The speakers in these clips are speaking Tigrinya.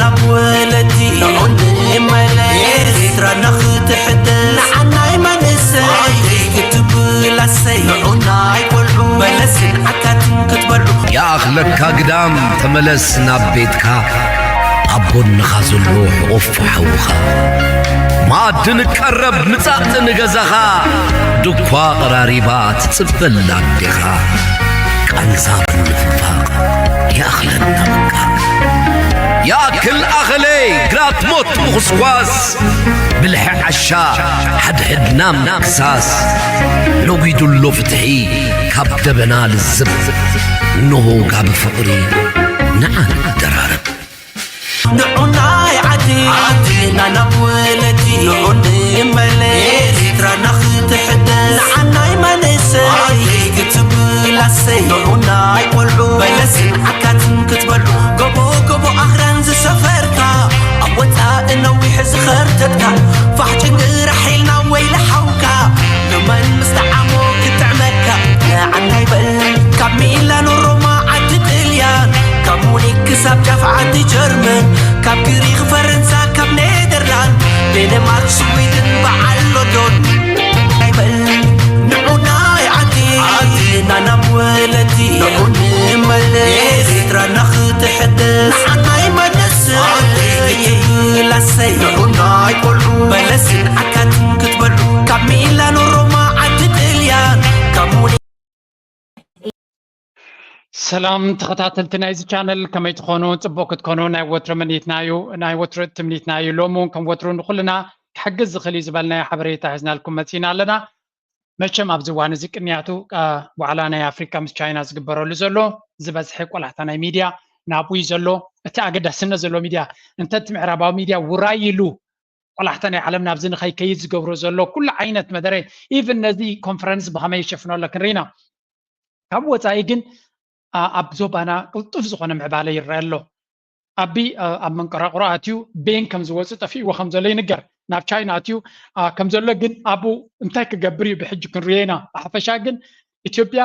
ናብ ወለዲ ንዑ ንመለስ፣ ኤርትራ ንኽትሕደስ፣ ንዓናይ መንእሰይ ክትብል ኣሰይ፣ ንዑ ናይ ቆልዑ በለስን ዓካትን ክትበልዑ። ይኣኽለካ ግዳም፣ ተመለስ ናብ ቤትካ፣ ኣብ ጎንኻ ዘሎ ሕቑፍ ሓውኻ። መኣዲ ንቀረብ፣ ምጻእ ንገዛኻ፣ ድኳ ቀራሪባ ትጽበላ ኣዴኻ። ቃንዛ ምንፍፋቕ ይኣኽለና በቃ። ይኣክል ኣኸለ፣ ግራት ሞት ምኹስኳስ፣ ብልሒ ዓሻ ሓድሕድና ምክሳስ። ነጒዱ ኣሎ ፍትሒ ካብ ደበና ልዝብ፣ እንሆ ጋቢ ፍቕሪ ንዓ ንደራረብ። ንዑ ናይ ዓዲ ዓድና ናብ ወለዲ ንዑ ንመለስ፣ ኤርትራ ንኽትሕደስ፣ ንዓናይ መንእሰይ ክትብል ኣሰይ፣ ንዑ ናይ ቆልዑ በለስን ዓካትን ክትበልዑ፣ ጎቦ ጎቦ ኣኽራን ዝሰፈርካ፣ ኣብ ወጻኢ ነዊሕ ዝኸርተትካ፣ ፋሕ ጭንግራሕ ኢልና ወይሊ ሓውካ፣ ንመን ምስ ጠዓሞ ክጥዕመካ፣ ንዓናይ በል ካብ ሚላኖ ሮማ ዓዲ ጥልያን፣ ካብ ሙኒክ ክሳብ ጃፍ ዓዲ ጀርመን፣ ካብ ግሪኽ ፈረንሳ፣ ካብ ኔደርላንድ፣ ዴንማርክ፣ ስዊድን፣ በዓል ሎንዶን። ናይ በል ንዑ ናይ ዓዲ ዓድና ናብ ወለዲ ንዑ ንመለስ፣ ኤርትራ ንኽትሕደስ፣ ንዓናይ መንእሰይ ክትብል ኣሰይ፣ ንዑ ናይ ቆልዑ በለስን ዓካትን ክትበልዑ፣ ካብ ሚላኖ ሮማ ዓዲ ጥልያን፣ ካብ ሙኒክ ሰላም ተኸታተልቲ ናይዚ ቻነል፣ ከመይ ትኾኑ? ጽቡቕ ክትኮኑ ናይ ወትሩ ምኒትና እዩ፣ ናይ ወትሩ ትምኒትና እዩ። ሎሚ እውን ከም ወትሩ ንኹልና ክሕግዝ ዝኽእል እዩ ዝበልናዮ ሓበሬታ ሒዝናልኩም መጺና ኣለና። መቸም ኣብዚ እዋን እዚ ቅንያቱ፣ አ፣ ዋዕላ ናይ ኣፍሪካ ምስ ቻይና ዝግበረሉ ዘሎ ዝበዝሐ ቆላሕታ ናይ ሚድያ ናብኡ እዩ ዘሎ። እቲ ኣገዳስነት ዘለዎ ሚድያ እንተ እቲ ምዕራባዊ ሚድያ ውራይ ኢሉ ቆላሕታ ናይ ዓለም ናብዚ ንኸይከይድ ዝገብሮ ዘሎ ኩሉ ዓይነት መደረ፣ ኢቭን ነዚ ኮንፈረንስ ብኸመይ ይሸፍኖ ኣሎ ክንርኢና። ካብ ወፃኢ ግን፣ አ፣ ኣብ ዞባና ቅልጡፍ ዝኾነ ምዕባለ ይረአ ኣሎ። ኣቢ፣ አ፣ ኣብ መንቀራቕሮ ኣትዩ ቤን ከም ዝወፅእ ጠፊእዎ ከም ዘሎ ይንገር። ናብ ቻይና ኣትዩ፣ አ፣ ከም ዘሎ ግን ኣብኡ እንታይ ክገብር እዩ ብሕጂ ክንሪኦ ኢና። ብሓፈሻ ግን ኢትዮጵያ፣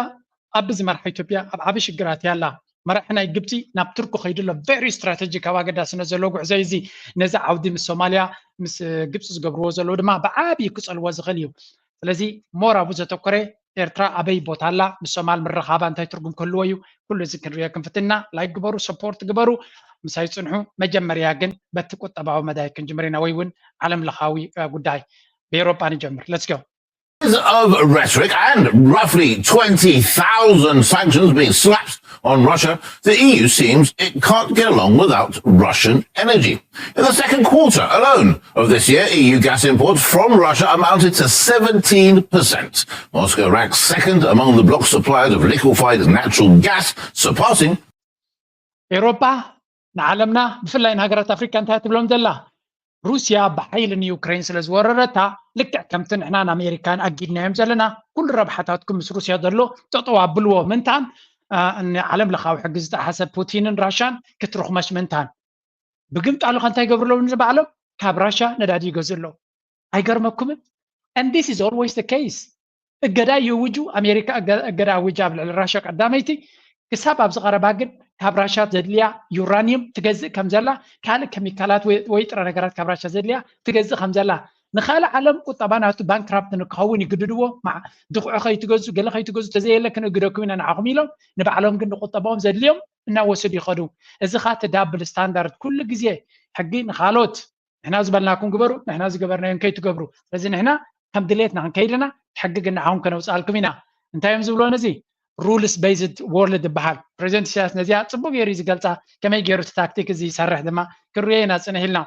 ኣቢ ዝመርሓ ኢትዮጵያ ኣብ ዓቢ ሽግር ኣትያ ኣላ። መራሒ ናይ ግብፂ ናብ ቱርኪ ከይዱ ኣሎ። ቨሪ ስትራቴጂካዊ ኣገዳስነት ዘለዎ ጉዕዞ እዩ እዚ። ነዚ ዓውዲ ምስ ሶማልያ፣ ምስ ግብፂ ዝገብርዎ ዘለዉ ድማ ብዓብዪ ክፀልዎ ዝኽእል እዩ። ስለዚ ሞር ኣብኡ ዘተኮረ ኤርትራ ኣበይ ቦታ ኣላ፣ ምስ ሶማል ምርኻባ እንታይ ትርጉም ክህልዎ እዩ፣ ኩሉ እዚ ክንሪኦ ክንፍትና። ላይክ ግበሩ፣ ሰፖርት ግበሩ፣ ምሳይ ፅንሑ። መጀመርያ ግን በቲ ቁጠባዊ መዳይ ክንጅምር ኢና፣ ወይ እውን ዓለም ለኻዊ፣ እ፣ ጉዳይ ብኤውሮጳ ንጀምር። Let's go. Years of rhetoric and roughly twenty thousand sanctions being slapped on Russia, the E U seems it can't get along without Russian energy. In the second quarter alone of this year, E U gas imports from Russia amounted to seventeen percent. Moscow ranks second among the bloc's suppliers of liquefied natural gas, surpassing ኤውሮጳ ንዓለምና ብፍላይ ንሃገራት ኣፍሪካ እንታይ ትብሎም ዘላ? ሩስያ ብሓይሊ ንዩክሬን ስለ ዝወረረታ፣ ልክዕ ከምቲ ንሕና ንኣሜሪካን ኣጊድናዮም ዘለና፣ ኩሉ ረብሓታትኩም ምስ ሩስያ ዘሎ ጠጠው ኣብልዎ ምንታን፣ አ፣ ንዓለም ለኻዊ ሕጊ ዝጠሓሰ ፑቲንን ራሻን ክትርኽመሽ ምንታን። ብግምጣሉ ከ እንታይ ይገብሩ ኣለዉ ንባዕሎም? ካብ ራሻ ነዳዲ ይገዝኡ ኣለዉ። ኣይገርመኩምን? And this is always the case። እገዳ ይእውጁ፣ ኣሜሪካ እገ- እገዳ ኣዊጃ ኣብ ልዕሊ ራሻ ቀዳመይቲ። ክሳብ ኣብዚ ቀረባ ግን ካብ ራሻ ዘድልያ ዩራኒየም ትገዝእ ከም ዘላ፣ ካልእ ኬሚካላት ወይ- ወይ ጥረ ነገራት ካብ ራሻ ዘድልያ ትገዝእ ከም ዘላ፣ ንኻልእ ዓለም ቁጠባ ናቱ ባንክራፕት ንክኸውን ይግድድዎ። መዓ- ድኹዒ ከይትገዙ፣ ገለ ከይትገዙ፣ ተዘየለ ክንእግደኩም ኢና ንዓኹም ኢሎም፣ ንባዕሎም ግን ንቁጠባኦም ዘድልዮም እናወሰዱ ይኸዱ። እዚ ኸ እቲ ዳብል ስታንዳርድ ኩሉ ግዜ ሕጊ ንኻልኦት ንሕና ዝበልናኩም ግበሩ፣ ንሕና ዝገበርናዮም ከይትገብሩ። ስለዚ ንሕና ከም ድሌትና ክንከይድ ኢና፣ ሕጊ ግን ንዓኹም ከነውፅኣልኩም ኢና። እንታይ እዮም ዝብሎ ነዚ? ሩልስ ቤዝድ ወርልድ ይበሃል። ፕሬዚደንት ኢሳያስ ነዚኣ ፅቡቅ ገይሩ እዩ ዝገልፃ፣ ከመይ ገይሩ እቲ ታክቲክ እዚ ይሰርሕ ድማ ክንሪኦ ኢና ፅንሕ ኢልና።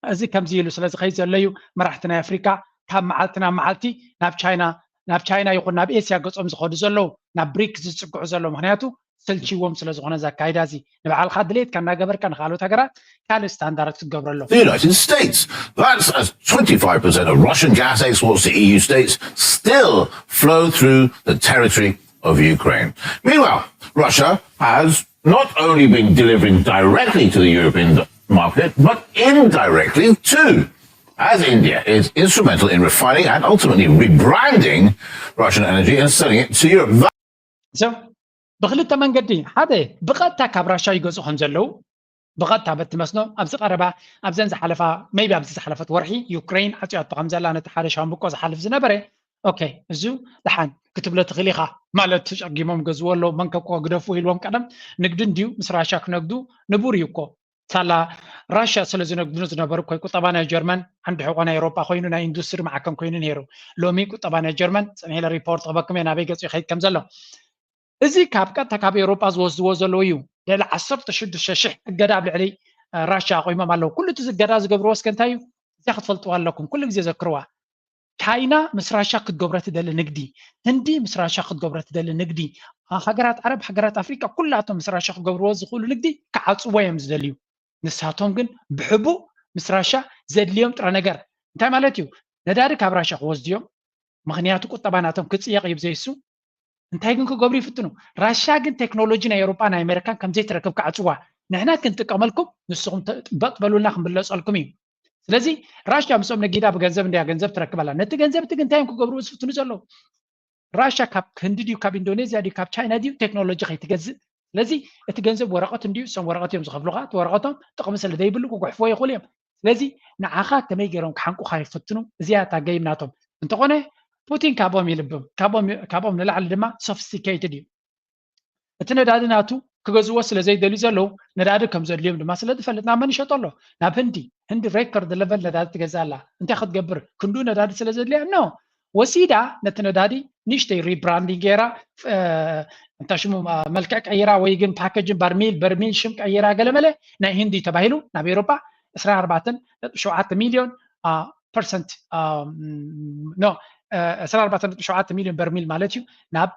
እዚ ከምዚ ኢሉ ስለ ዝኸይድ ዘሎ እዩ መራሕቲ ናይ ኣፍሪካ ካብ መዓልቲ ናብ መዓልቲ ናብ ቻይና ናብ ቻይና ይኹን ናብ ኤስያ ገፆም ዝኸዱ ዘለዉ፣ ናብ ብሪክስ ዝፅግዑ ዘለዉ። ምክንያቱ ሰልችዎም ስለ ዝኾነ እዚ ኣካይዳ እዚ ንባዕልኻ ድሌትካ እናገበርካ ንኻልኦት ሃገራት ካልእ ስታንዳርድ ክትገብረሎም። The United States. That's as twenty-five percent of Russian gas exports to E U states still flow through the territory of Ukraine. Meanwhile, Russia has not only been delivering directly to the European market, but indirectly too, as India is instrumental in refining and ultimately rebranding Russian energy and selling it to Europe. That So ብክልተ መንገዲ፣ ሓደ ብቐጥታ ካብ ራሻ ይገዝኡ ከም ዘለዉ፣ ብቐጥታ በቲ መስኖ ኣብዚ ቀረባ ኣብዘን ዝሓለፋ maybe ኣብዚ ዝሓለፈት ወርሒ ዩክሬን ዓፅያቶ ከም ዘላ ነቲ ሓደ ሻምብቆ ዝሓልፍ ዝነበረ okay እዙ ደሓን ክትብሎ ትኽእል ኢኻ ማለት ተጨጊሞም ገዝዎ ኣለዉ መንከቆ ግደፉ ኢልዎም ቀደም ንግዲ እንድዩ ምስ ራሻ ክነግዱ ንቡር እዩ እኮ ሳላ ራሽያ ስለ ዝነግዱ ዝነበሩ ኮይ ቁጠባ ናይ ጀርመን ዓንዲ ሕቆ ናይ ኤሮጳ ኮይኑ ናይ ኢንዱስትሪ ማዕከን ኮይኑ ነይሩ ሎሚ ቁጠባ ናይ ጀርመን ጽንሒለ ሪፖርት ክበኩም እየ ናበይ ገጹ ይኸይድ ከም ዘሎ እዚ ካብ ቀጥታ ካብ ኤሮጳ ዝወስድዎ ዘለዉ እዩ ልዕሊ ዓሰርተ ሽዱሽተ ሽሕ እገዳ ኣብ ልዕሊ ራሽያ ኣቆይሞም ኣለዉ ኩሉ እቲ ዝገዳ ዝገብርዎ እስከ እንታይ እዩ እዚያ ክትፈልጥዋ ኣለኩም ኩሉ ግዜ ዘክርዋ ቻይና ምስ ራሻ ክትገብሮ ትደሊ ንግዲ ህንዲ ምስ ራሻ ክትገብሮ ትደሊ ንግዲ ሃገራት ዓረብ ሃገራት ኣፍሪቃ ኩላቶም ምስ ራሻ ክገብርዎ ዝኽእሉ ንግዲ ክዓፅዎ እዮም ዝደልዩ ንሳቶም ግን ብሕቡእ ምስ ራሻ ዘድልዮም ጥረ ነገር እንታይ ማለት እዩ ነዳዲ ካብ ራሻ ክወስድዮም ምክንያቱ ቁጠባ ናቶም ክፅየቕ እዩ ብዘይሱ እንታይ ግን ክገብሩ ይፍትኑ ራሻ ግን ቴክኖሎጂ ናይ ኤሮጳ ናይ ኣሜሪካን ከምዘይትረክብ ክዓፅዋ ንሕና ክንጥቀመልኩም ንስኹም በጥ በሉልና ክንብለፀልኩም እዩ ስለዚ ራሽያ ምስኦም ነጊዳ ብገንዘብ እንድያ ገንዘብ ትረክብ ኣላ ነቲ ገንዘብ እቲ ግንታይ እዮም ክገብርዎ ዝፍትኑ ዘለዉ ራሽያ ካብ ህንዲ ድዩ ካብ ኢንዶኔዝያ ድዩ ካብ ቻይና ድዩ ቴክኖሎጂ ከይትገዝእ ስለዚ እቲ ገንዘብ ወረቐት እንድዩ እሶም ወረቐት እዮም ዝኸፍሉኻ እቲ ወረቐቶም ጥቕሚ ስለ ዘይብሉ ክጉሕፍዎ ይኽእሉ እዮም ስለዚ ንዓኻ ከመይ ገይሮም ክሓንቁኻ ይፈትኑ እዚኣ እታ ገይም ናቶም እንተኾነ ፑቲን ካብኦም ይልብም ካብኦም ንላዕሊ ድማ sophisticated እዩ እቲ ነዳዲ ናቱ ክገዝዎ ስለ ዘይደልዩ ዘለዉ ነዳዲ ከም ዘድልዮም ድማ ስለ ዝፈልጥ ናብ መን ይሸጦ ኣሎ ናብ ህንዲ ህንዲ record level ነዳዲ ትገዝእ ኣላ እንታይ ክትገብር ክንዱ ነዳዲ ስለ ዘድልያ no ወሲዳ ነቲ ነዳዲ ንእሽተይ rebranding ገይራ እንታይ ሽሙ መልክዕ ቀይራ ወይ ግን packaging በርሚል በርሚል ሽም ቀይራ ገለመለ ናይ ህንዲ ተባሂሉ ናብ ኤሮፓ ዕስራን ኣርባዕተን ነጥቢ ሸውዓተ ሚልዮን percent no ዕስራን ኣርባዕተን ነጥቢ ሸውዓተ ሚልዮን በርሚል ማለት እዩ ናብ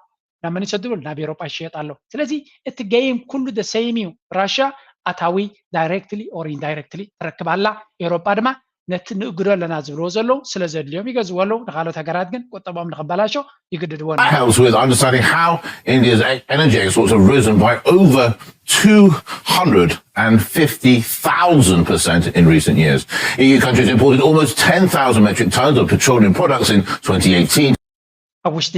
ናብ መን ይሰድሉ ናብ ኤሮጳ ይሸየጥ ኣሎ ስለዚ እቲ game ኩሉ the same እዩ ራሽያ ኣታዊ directly or indirectly ትረክብ ኣላ ኤሮጳ ድማ ነቲ ንእግዶ ኣለና ዝብልዎ ዘለዉ ስለ ዘድልዮም ይገዝዎ ኣለዉ ንካልኦት ሃገራት ግን ቁጠቦም ንክበላሾ ይግድድዎ That helps with understanding how India's energy exports have risen by over two hundred and fifty thousand percent in recent years. E U countries imported almost ten thousand metric tons of petroleum products in twenty eighteen. ኣብ ውሽጢ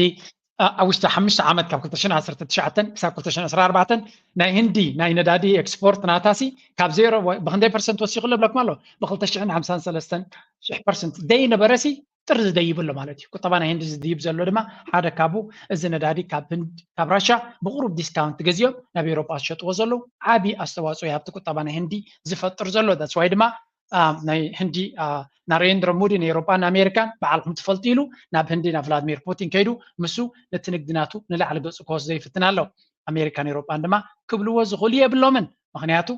ኣብ ውሽጢ ሓሙሽተ ዓመት ካብ ክልተ ሽሕን ዓሰርተ ትሽዓተን ክሳብ ክልተ ሽሕን ዕስራን ኣርባዕተን ናይ ህንዲ ናይ ነዳዲ ኤክስፖርት ናታሲ ካብ ዜሮ ብክንደይ ፐርሰንት ወሲኹ ለብለኩም ኣሎ ብክልተ ሽሕን ሓምሳን ሰለስተን ሽሕ ፐርሰንት ደይ ነበረሲ ጥር ዝደይብ ኣሎ ማለት እዩ። ቁጠባ ናይ ህንዲ ዝድይብ ዘሎ ድማ ሓደ ካብኡ እዚ ነዳዲ ካብ ህንድ ካብ ራሻ ብቁሩብ ዲስካውንት ገዚኦም ናብ ኤሮጳ ዝሸጥዎ ዘለዉ ዓቢ ኣስተዋጽኦ እዩ ኣብቲ ቁጠባ ናይ ህንዲ ዝፈጥር ዘሎ። That's why ድማ ናይ ህንዲ ናሬንድረ ሙዲ ንኤሮጳን ኣሜሪካን በዓልኩም ትፈልጡ ኢሉ ናብ ህንዲ ናብ ቭላድሚር ፑቲን ከይዱ ምሱ ነቲ ንግዲ ናቱ ንላዕሊ ገጹ ክወስዶ ይፍትን ኣሎ። ኣሜሪካን ኤሮጳን ድማ ክብልዎ ዝኽእሉ የብሎምን ምኽንያቱ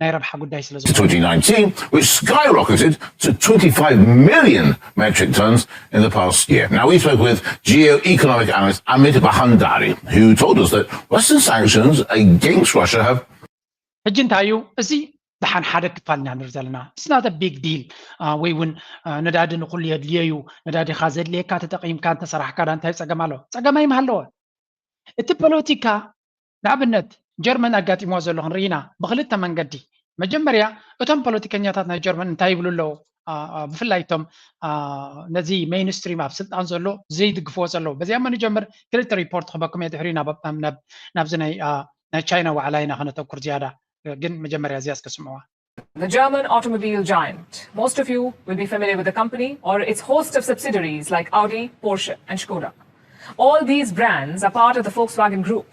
ናይ ረብሓ ጉዳይ ስለ ዝኾነ። twenty nineteen, which skyrocketed to twenty-five million metric tons in the past year. Now, we spoke with geoeconomic analyst Amit Bhandari, who told us that Western sanctions against Russia have ሕጂ እንታይ እዩ እዚ ደሓን ሓደ ክፋል ኢና ንርኢ ዘለና። It's not a big deal ወይ እውን ነዳዲ ንኩሉ የድልዮ እዩ፣ ነዳዲኻ ዘድልየካ ተጠቒምካ እንተሰራሕካ ዳ እንታይ ጸገም ኣሎ? ጸገም ኣይምሃለወ። እቲ ፖለቲካ ንኣብነት ጀርመን ኣጋጢምዋ ዘሎ ክንርኢ ኢና ብክልተ መንገዲ። መጀመርያ እቶም ፖለቲከኛታት ናይ ጀርመን እንታይ ይብሉ ኣለዉ? ብፍላይ እቶም ነዚ mainstream ኣብ ስልጣን ዘሎ ዘይድግፍዎ ዘለዉ። በዚኣ እሞ ንጀምር፣ ክልተ ሪፖርት ክህበኩም እየ፣ ድሕሪ ናብዚ ናይ ቻይና ዋዕላ ኢና ከነተኩር ዝያዳ። ግን መጀመርያ እዚኣ እስከ ስምዕዋ። The German automobile giant. Most of you will be familiar with the company or its host of subsidiaries like Audi, Porsche, and Skoda. All these brands are part of the Volkswagen Group,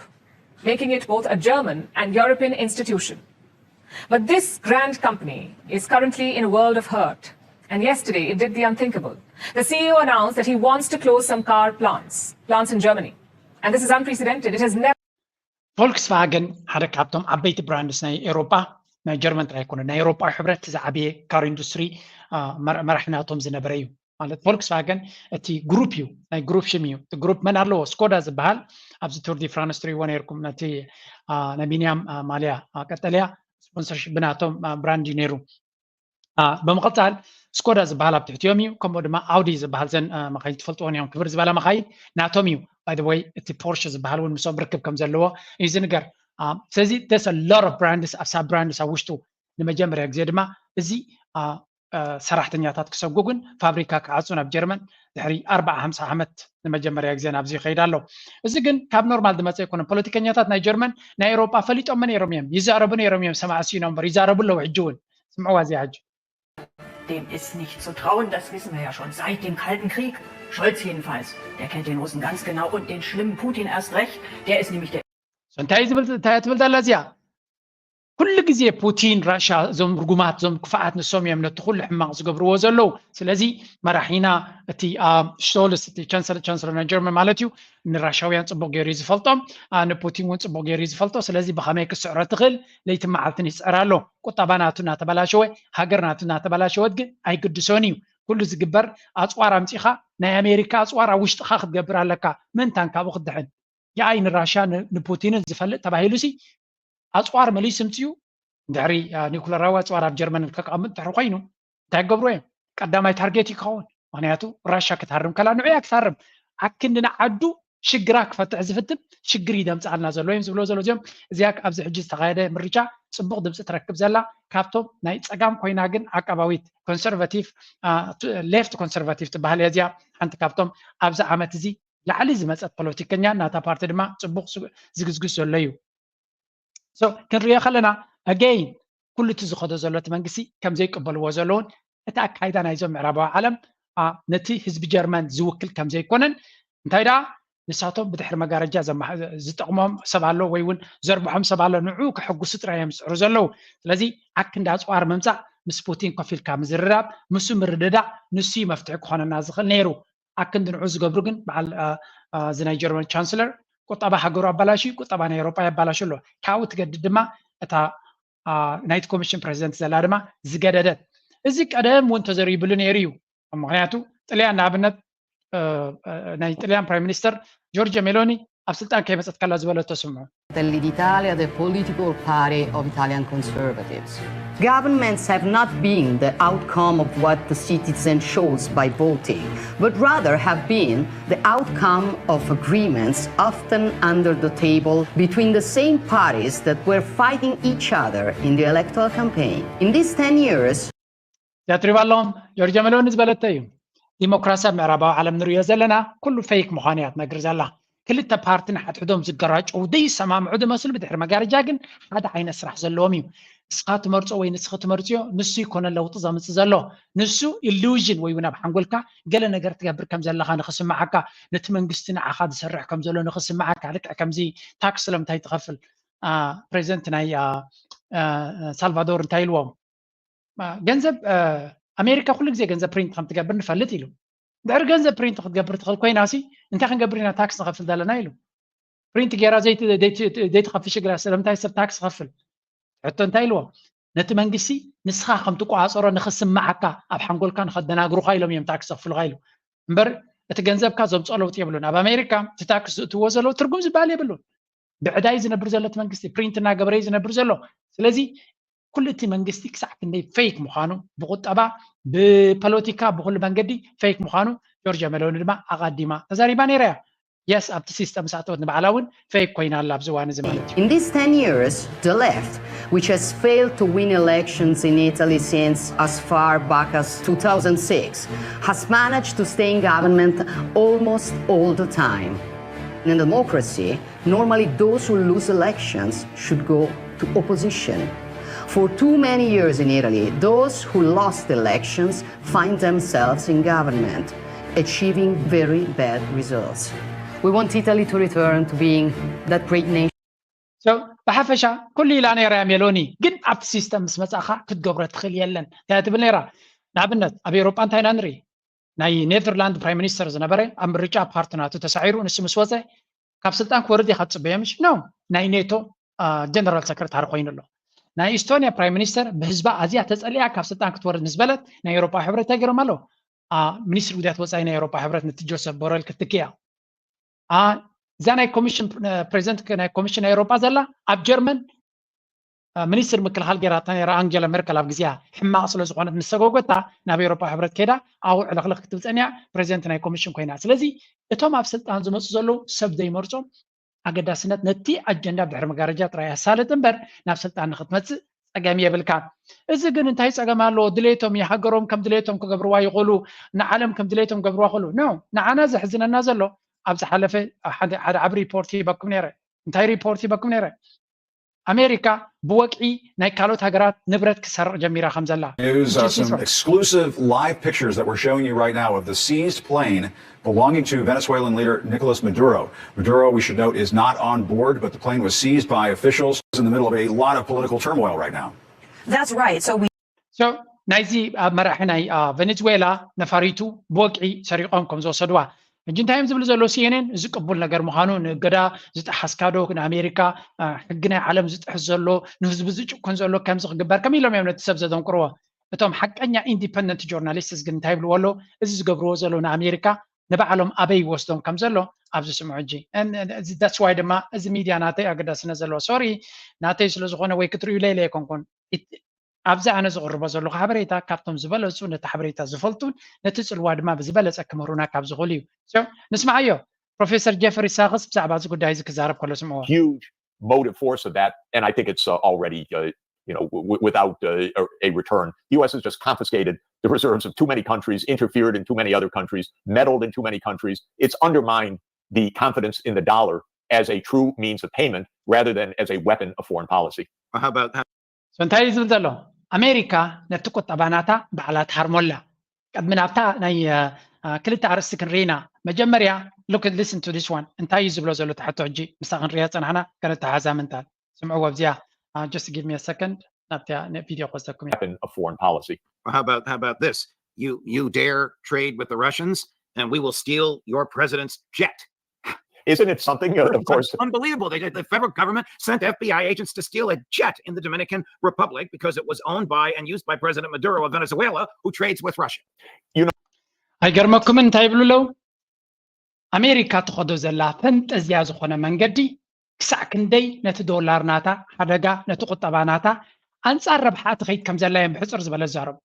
making it both a German and European institution. But this grand company is currently in a world of hurt. And yesterday, it did the unthinkable. The C E O announced that he wants to close some car plants, plants in Germany. And this is unprecedented. It has never ቮልክስቫገን ሓደ ካብቶም ዓበይቲ ብራንድስ ናይ ኤሮጳ ናይ ጀርመን ጥራይ ኣይኮነ ናይ ኤሮጳዊ ሕብረት ዝዓበየ ካር ኢንዱስትሪ መራሒ ናቶም ዝነበረ እዩ። ማለት ቮልክስቫገን እቲ ግሩፕ እዩ፣ ናይ ግሩፕ ሽም እዩ። እቲ ግሩፕ መን ኣለዎ? ስኮዳ ዝበሃል ኣብዚ ቱር ዲ ፍራንስ ትሪእዎ ነይርኩም፣ ነቲ ናይ ቢንያም ማልያ ቀጠልያ ስፖንሰርሺፕ ብናቶም ብራንድ እዩ ነይሩ። ብምቕፃል ስኮዳ ዝበሃል ኣብ ትሕቲኦም እዩ። ከምኡ ድማ ኣውዲ ዝበሃል ዘን መኻይን ትፈልጥዎን እዮም፣ ክብር ዝበላ መኻይን ናቶም እዩ። ባይ ወይ እቲ ፖርሽ ዝበሃል እውን ምስኦም ርክብ ከም ዘለዎ እዩ ዝንገር። ስለዚ there's a lot of brands ኣብ ሳብ ብራንድስ ኣብ ውሽጡ። ንመጀመርያ ግዜ ድማ እዚ ሰራሕተኛታት ክሰጉጉን ፋብሪካ ክዓፁን ኣብ ጀርመን ድሕሪ ኣርባዓ ሓምሳ ዓመት ንመጀመርያ ግዜ ናብዚ ይኸይድ ኣሎ። እዚ ግን ካብ ኖርማል ዝመፀ ኣይኮነን። ፖለቲከኛታት ናይ ጀርመን ናይ ኤውሮጳ ፈሊጦም ነይሮም እዮም፣ ይዛረቡ ነይሮም እዮም። ሰማዕ ሲኖ እምበር ይዛረቡ ኣለዉ። ሕጂ እውን ስምዕዋ እዚኣ ሕጂ Dem ist nicht zu trauen, das wissen wir ja schon seit dem Kalten Krieg. Scholz jedenfalls, der kennt den Russen ganz genau und den schlimmen Putin erst recht. Der ist nämlich der እንታይ ዝብል እንታይ ትብል ዘላ እዚኣ? ኩሉ ግዜ ፑቲን፣ ራሻ፣ እዞም ርጉማት፣ እዞም ክፍኣት ንሶም እዮም ነቲ ኩሉ ሕማቕ ዝገብርዎ ዘለዉ። ስለዚ መራሒና እቲ ሾልስ፣ እቲ ቻንሰለር ቻንሰለር ናይ ጀርመን ማለት እዩ፣ ንራሻውያን ፅቡቅ ገይሩ እዩ ዝፈልጦም፣ ንፑቲን እውን ፅቡቅ ገይሩ እዩ ዝፈልጦ። ስለዚ ብኸመይ ክስዕሮ ትኽእል ለይቲ መዓልትን ይፅዕር ኣሎ። ቁጠባ ናቱ እናተበላሸወ፣ ሃገር ናቱ እናተበላሸወት ግን ኣይግድሶን እዩ። ኩሉ ዝግበር ኣፅዋር ኣምፂኻ ናይ ኣሜሪካ ኣፅዋር ኣብ ውሽጥኻ ክትገብር ኣለካ ምእንታን ካብኡ ክትድሕን። የኣይ ንራሻ ንፑቲንን ዝፈልጥ ተባሂሉ ሲ ኣፅዋር መሊሱ ምፅኡ ድሕሪ ኒኩለራዊ ኣፅዋር ኣብ ጀርመን ከቃምጥ ድሕሪ ኮይኑ እንታይ ክገብሩ እዮም? ቀዳማይ ታርጌት ይኸውን። ምክንያቱ ራሻ ክትሃርም ከላ ንዑ እያ ክትሃርም። ኣክንዲ ንዓዱ ሽግራ ክፈትሕ ዝፍትን ሽግር ይደምፅኣልና ዘሎ እዮም ዝብሎ ዘሎ እዚኦም። እዚኣ ኣብዚ ሕጂ ዝተካየደ ምርጫ ፅቡቅ ድምፂ ትረክብ ዘላ ካብቶም ናይ ፀጋም ኮይና ግን ዓቃባዊት ኮንሰርቫቲቭ ሌፍት ኮንሰርቫቲቭ ትበሃል እያ እዚኣ። ሓንቲ ካብቶም ኣብዚ ዓመት እዚ ላዕሊ ዝመፀት ፖለቲከኛ ናታ ፓርቲ ድማ ፅቡቅ ዝግዝግዝ ዘሎ እዩ። ክንሪኦ ከለና ኣገይን ኩሉ እቲ ዝኸዶ ዘሎ እቲ መንግስቲ ከምዘይቀበልዎ ዘለውን እቲ ኣካይዳ ናይዞም ምዕራባዊ ዓለም ነቲ ህዝቢ ጀርመን ዝውክል ከምዘይኮነን እንታይ ደኣ ንሳቶም ብድሕሪ መጋረጃ ዝጠቕሞም ሰብ ኣሎ ወይ እውን ዘርብሖም ሰብ ኣሎ ንዑ ከሐጉሱ ጥራይ እዮም ዝፅዕሩ ዘለዉ። ስለዚ ኣክንዲ ኣፅዋር ምምፃእ ምስ ፑቲን ኮፍ ኢልካ ምዝርራብ፣ ምስ ምርድዳእ ንሱ እዩ መፍትሒ ክኾነና ዝኽእል ነይሩ። ኣክንዲ ንዑ ዝገብሩ ግን በዓል እዚ ናይ ጀርመን ቻንስለር ቁጠባ ሃገሩ ኣባላሹ ቁጠባ ናይ ኤውሮጳ የባላሹ ኣሎ። ካብኡ ትገድድ ድማ እታ ናይቲ ኮሚሽን ፕሬዚደንት ዘላ ድማ ዝገደደት። እዚ ቀደም እውን ተዘሪብሉ ነይሩ እዩ። ምክንያቱ ጥልያን ንኣብነት ናይ ጥልያን ፕራይም ሚኒስተር ጆርጅ ሜሎኒ ኣብ ስልጣን ከይመፀት ከላ ዝበለቶ ስምዑ። Fratelli d'Italia, the political party of Italian conservatives. Governments have not been the outcome of what the citizen chose by voting, but rather have been the outcome of agreements, often under the table, between the same parties that were fighting each other in the electoral campaign. In these ten years, እዚኣ ትሪባ ኣለኹም ጆርጆ መሎኒ ዝበለቶ እዩ። ዲሞክራሲ ኣብ ምዕራባዊ ዓለም ንሪኦ ዘለና ኩሉ ፌክ ምዃኑ እያ ትነግር ዘላ። ክልተ ፓርቲ ንሓድሕዶም ዝገራጨው ዘይሰማምዑ ዝመስሉ ብድሕሪ መጋረጃ ግን ሓደ ዓይነት ስራሕ ዘለዎም እዩ። ንስኻ ትመርፆ ወይ ንስኺ ትመርፅዮ ንሱ ይኮነ ለውጢ ዘምፅእ ዘሎ። ንሱ ኢሉዥን ወይ እውን ኣብ ሓንጎልካ ገለ ነገር ትገብር ከም ዘለኻ ንኽስምዓካ፣ ነቲ መንግስቲ ንዓኻ ዝሰርሕ ከም ዘሎ ንኽስምዓካ። ልክዕ ከምዚ ታክስ ስለምንታይ ትኸፍል? ፕሬዚደንት ናይ ሳልቫዶር እንታይ ኢልዎም? ገንዘብ ኣሜሪካ ኩሉ ግዜ ገንዘብ ፕሪንት ከም ትገብር ንፈልጥ ኢሉ። ድሕሪ ገንዘብ ፕሪንት ክትገብር ትኽእል ኮይና ሲ እንታይ ክንገብር ኢና ታክስ ንኸፍል ዘለና ኢሉ። ፕሪንት ጌራ ዘይትኸፍል ሽግራ ስለምንታይ ሰብ ታክስ ኸፍል? ሕቶ እንታይ ኢልዎ? ነቲ መንግስቲ ንስኻ ከም ትቆፃፀሮ ንኽስምዓካ ኣብ ሓንጎልካ ንኸደናግሩኻ ኢሎም እዮም ታክስ ዘኽፍሉኻ ኢሉ። እምበር እቲ ገንዘብካ ዘምፅኦ ለውጢ የብሉን። ኣብ ኣሜሪካ እቲ ታክስ ዝእትዎ ዘለዉ ትርጉም ዝበሃል የብሉን። ብዕዳይ ዝነብር ዘሎ እቲ መንግስቲ ፕሪንት እናገበረ እዩ ዝነብር ዘሎ። ስለዚ ኩሉ እቲ መንግስቲ ክሳዕ ክንደይ ፌክ ምዃኑ ብቁጠባ ብፖለቲካ ብኩሉ መንገዲ ፌክ ምዃኑ ጆርጅ መሎኒ ድማ ኣቐዲማ ተዛሪባ ነይራ እያ። የስ ኣብቲ ሲስተም ምስ ኣተወት ንባዕላ እውን ፌክ ኮይና ኣላ ኣብዚ እዋን እዚ ማለት እዩ። In these ten years, the left, which has failed to win elections in Italy since as far back as two thousand six, has managed to stay in government almost all the time. In a democracy, normally those who lose elections should go to opposition. For too many years in Italy, those who lost elections find themselves in government, achieving very bad results. We want Italy to return to being that great nation. ብሓፈሻ ኩሉ ኢላ ነይራ እያ ሜሎኒ፣ ግን ኣብቲ ሲስተም ምስ መፃእኻ ክትገብሮ ትኽእል የለን። እንታይ ትብል ነይራ? ንኣብነት ኣብ ኤውሮጳ እንታይ ኢና ንርኢ? ናይ ኔዘርላንድ ፕራይም ሚኒስተር ዝነበረ ኣብ ምርጫ ፓርቲ ናቱ ተሳዒሩ ንሱ ምስ ወፀ ካብ ስልጣን ክወርድ ኢኻ ትፅበዮ ምሽ? ኖ፣ ናይ ኔቶ ጀነራል ሰክረታሪ ኮይኑ ኣሎ። ናይ ኢስቶኒያ ፕራይም ሚኒስተር ብህዝባ ኣዝያ ተፀሊኣ ካብ ስልጣን ክትወርድ ምስ በለት ናይ ኤውሮፓ ሕብረት እንታይ ገይሮም ኣለዉ? ሚኒስትሪ ጉዳያት ወፃኢ ናይ ኤውሮፓ ሕብረት ነቲ ጆሰፍ ቦረል ክትክያ። እዛ ናይ ኮሚሽን ፕሬዚደንት ናይ ኮሚሽን ናይ ኤውሮፓ ዘላ ኣብ ጀርመን ሚኒስትር ምክልኻል ገይራታ ነይራ ኣንጀላ ሜርከል ኣብ ግዜኣ ሕማቕ ስለ ዝኾነት ምስ ሰጎገታ ናብ ኤውሮፓ ሕብረት ከይዳ ኣብኡ ዕልኽልኽ ክትብል ፀኒያ ፕሬዚደንት ናይ ኮሚሽን ኮይና። ስለዚ እቶም ኣብ ስልጣን ዝመፁ ዘለዉ ሰብ ዘይመርፆም ኣገዳስነት ነቲ ኣጀንዳ ብድሕሪ መጋረጃ ጥራይ ኣሳልጥ እምበር ናብ ስልጣን ንክትመፅእ ጸገም የብልካ። እዚ ግን እንታይ ጸገም ኣለዎ? ድሌቶም የሃገሮም ከም ድሌቶም ክገብርዋ ይኽእሉ፣ ንዓለም ከም ድሌቶም ክገብርዋ ይኽእሉ። ኖ፣ ንዓና ዘሕዝነና ዘሎ ኣብ ዝሓለፈ ሓደ ሓደ ዓቢ ሪፖርት ሂበኩም ነይረ። እንታይ ሪፖርት ሂበኩም ነይረ? ኣሜሪካ ብወግዒ ናይ ካልኦት ሃገራት ንብረት ክሰርቕ ጀሚራ ከም ዘላ። News, uh, some exclusive live pictures that we're showing you right now of the seized plane belonging to Venezuelan leader Nicolas Maduro. Maduro, we should note, is not on board, but the plane was seized by officials in the middle of a lot of political turmoil right now. That's right. So we So ናይዚ ኣብ መራሒ ናይ ቬኔዙዌላ ነፋሪቱ ብወግዒ ሰሪቖም ከም ዝወሰድዋ ሕጂ እንታይ እዮም ዝብሉ ዘለዉ? ሲኤንኤን እዚ ቅቡል ነገር ምዃኑ፣ ንእገዳ ዝጠሓስካዶ ንኣሜሪካ ሕጊ ናይ ዓለም ዝጥሕስ ዘሎ፣ ንህዝቢ ዝጭኮን ዘሎ ከምዚ ክግበር ከም ኢሎም እዮም ነቲ ሰብ ዘደንቅርዎ። እቶም ሓቀኛ ኢንዲፐንደንት ጆርናሊስትስ ግን እንታይ ይብልዎ ኣለዉ? እዚ ዝገብርዎ ዘለዉ ንኣሜሪካ ንባዕሎም ኣበይ ይወስዶም ከም ዘሎ ኣብዚ ስምዑ ሕጂ። ዳትስ ዋይ ድማ እዚ ሚድያ ናተይ ኣገዳስነት ዘለዎ፣ ሶሪ፣ ናተይ ስለ ዝኾነ ወይ ክትርእዩለይ ኢለ ኣይኮንኩን። ኣብዚ ኣነ ዝቕርቦ ዘለኹ ሓበሬታ ካብቶም ዝበለፁ ነቲ ሓበሬታ ዝፈልጡን ነቲ ፅልዋ ድማ ብዝበለፀ ክምህሩና ካብ ዝኽእሉ እዩ። ንስምዓዮ። ፕሮፌሰር ጀፍሪ ሳክስ ብዛዕባ እዚ ጉዳይ እዚ ክዛረብ ከሎ ስምዕዎ። Huge motive force of that, and I think it's uh, already uh, you know w- without uh, a return. The U S has just confiscated the reserves of too many countries, interfered in too many other countries, meddled in too many countries. It's undermined the confidence in the dollar as a true means of payment rather than as a weapon of foreign policy. How about how So እንታይ እዩ ዝብል ዘሎ? ኣሜሪካ ነቲ ቁጠባ ናታ ባዕላ ትሃርሞ ኣላ። ቅድሚ ናብታ ናይ ክልተ ኣርእስቲ ክንርኢ ኢና። መጀመርያ look, listen to this one፣ እንታይ እዩ ዝብሎ ዘሎ ትሕቶ? ሕጂ ምስታ ክንርእያ ጸናሕና ከነተሓዛ ምንታል። ስምዕዎ ኣብዚኣ። Just give me a second፣ ናብታ ቪድዮ ክወስደኩም እየ። Weapon of foreign policy. How about how about this? You you dare trade with the Russians, and we will steal your president's jet. Isn't it something? Of course. Unbelievable. They, the federal government sent F B I agents to steal a jet in the Dominican Republic because it was owned by and used by President Maduro of Venezuela, who trades with Russia. ኣይገርመኩምን እንታይ ይብሉ ኣለዉ? ኣሜሪካ ትኸዶ ዘላ ፈንጠዝያ ዝኾነ መንገዲ ክሳዕ ክንደይ ነቲ ዶላር ናታ ሓደጋ፣ ነቲ ቁጠባ ናታ ኣንጻር ረብሓ ትኸይድ ከም ዘላ እዮም ብሕጽር ዝበለ ዝዛረቡ።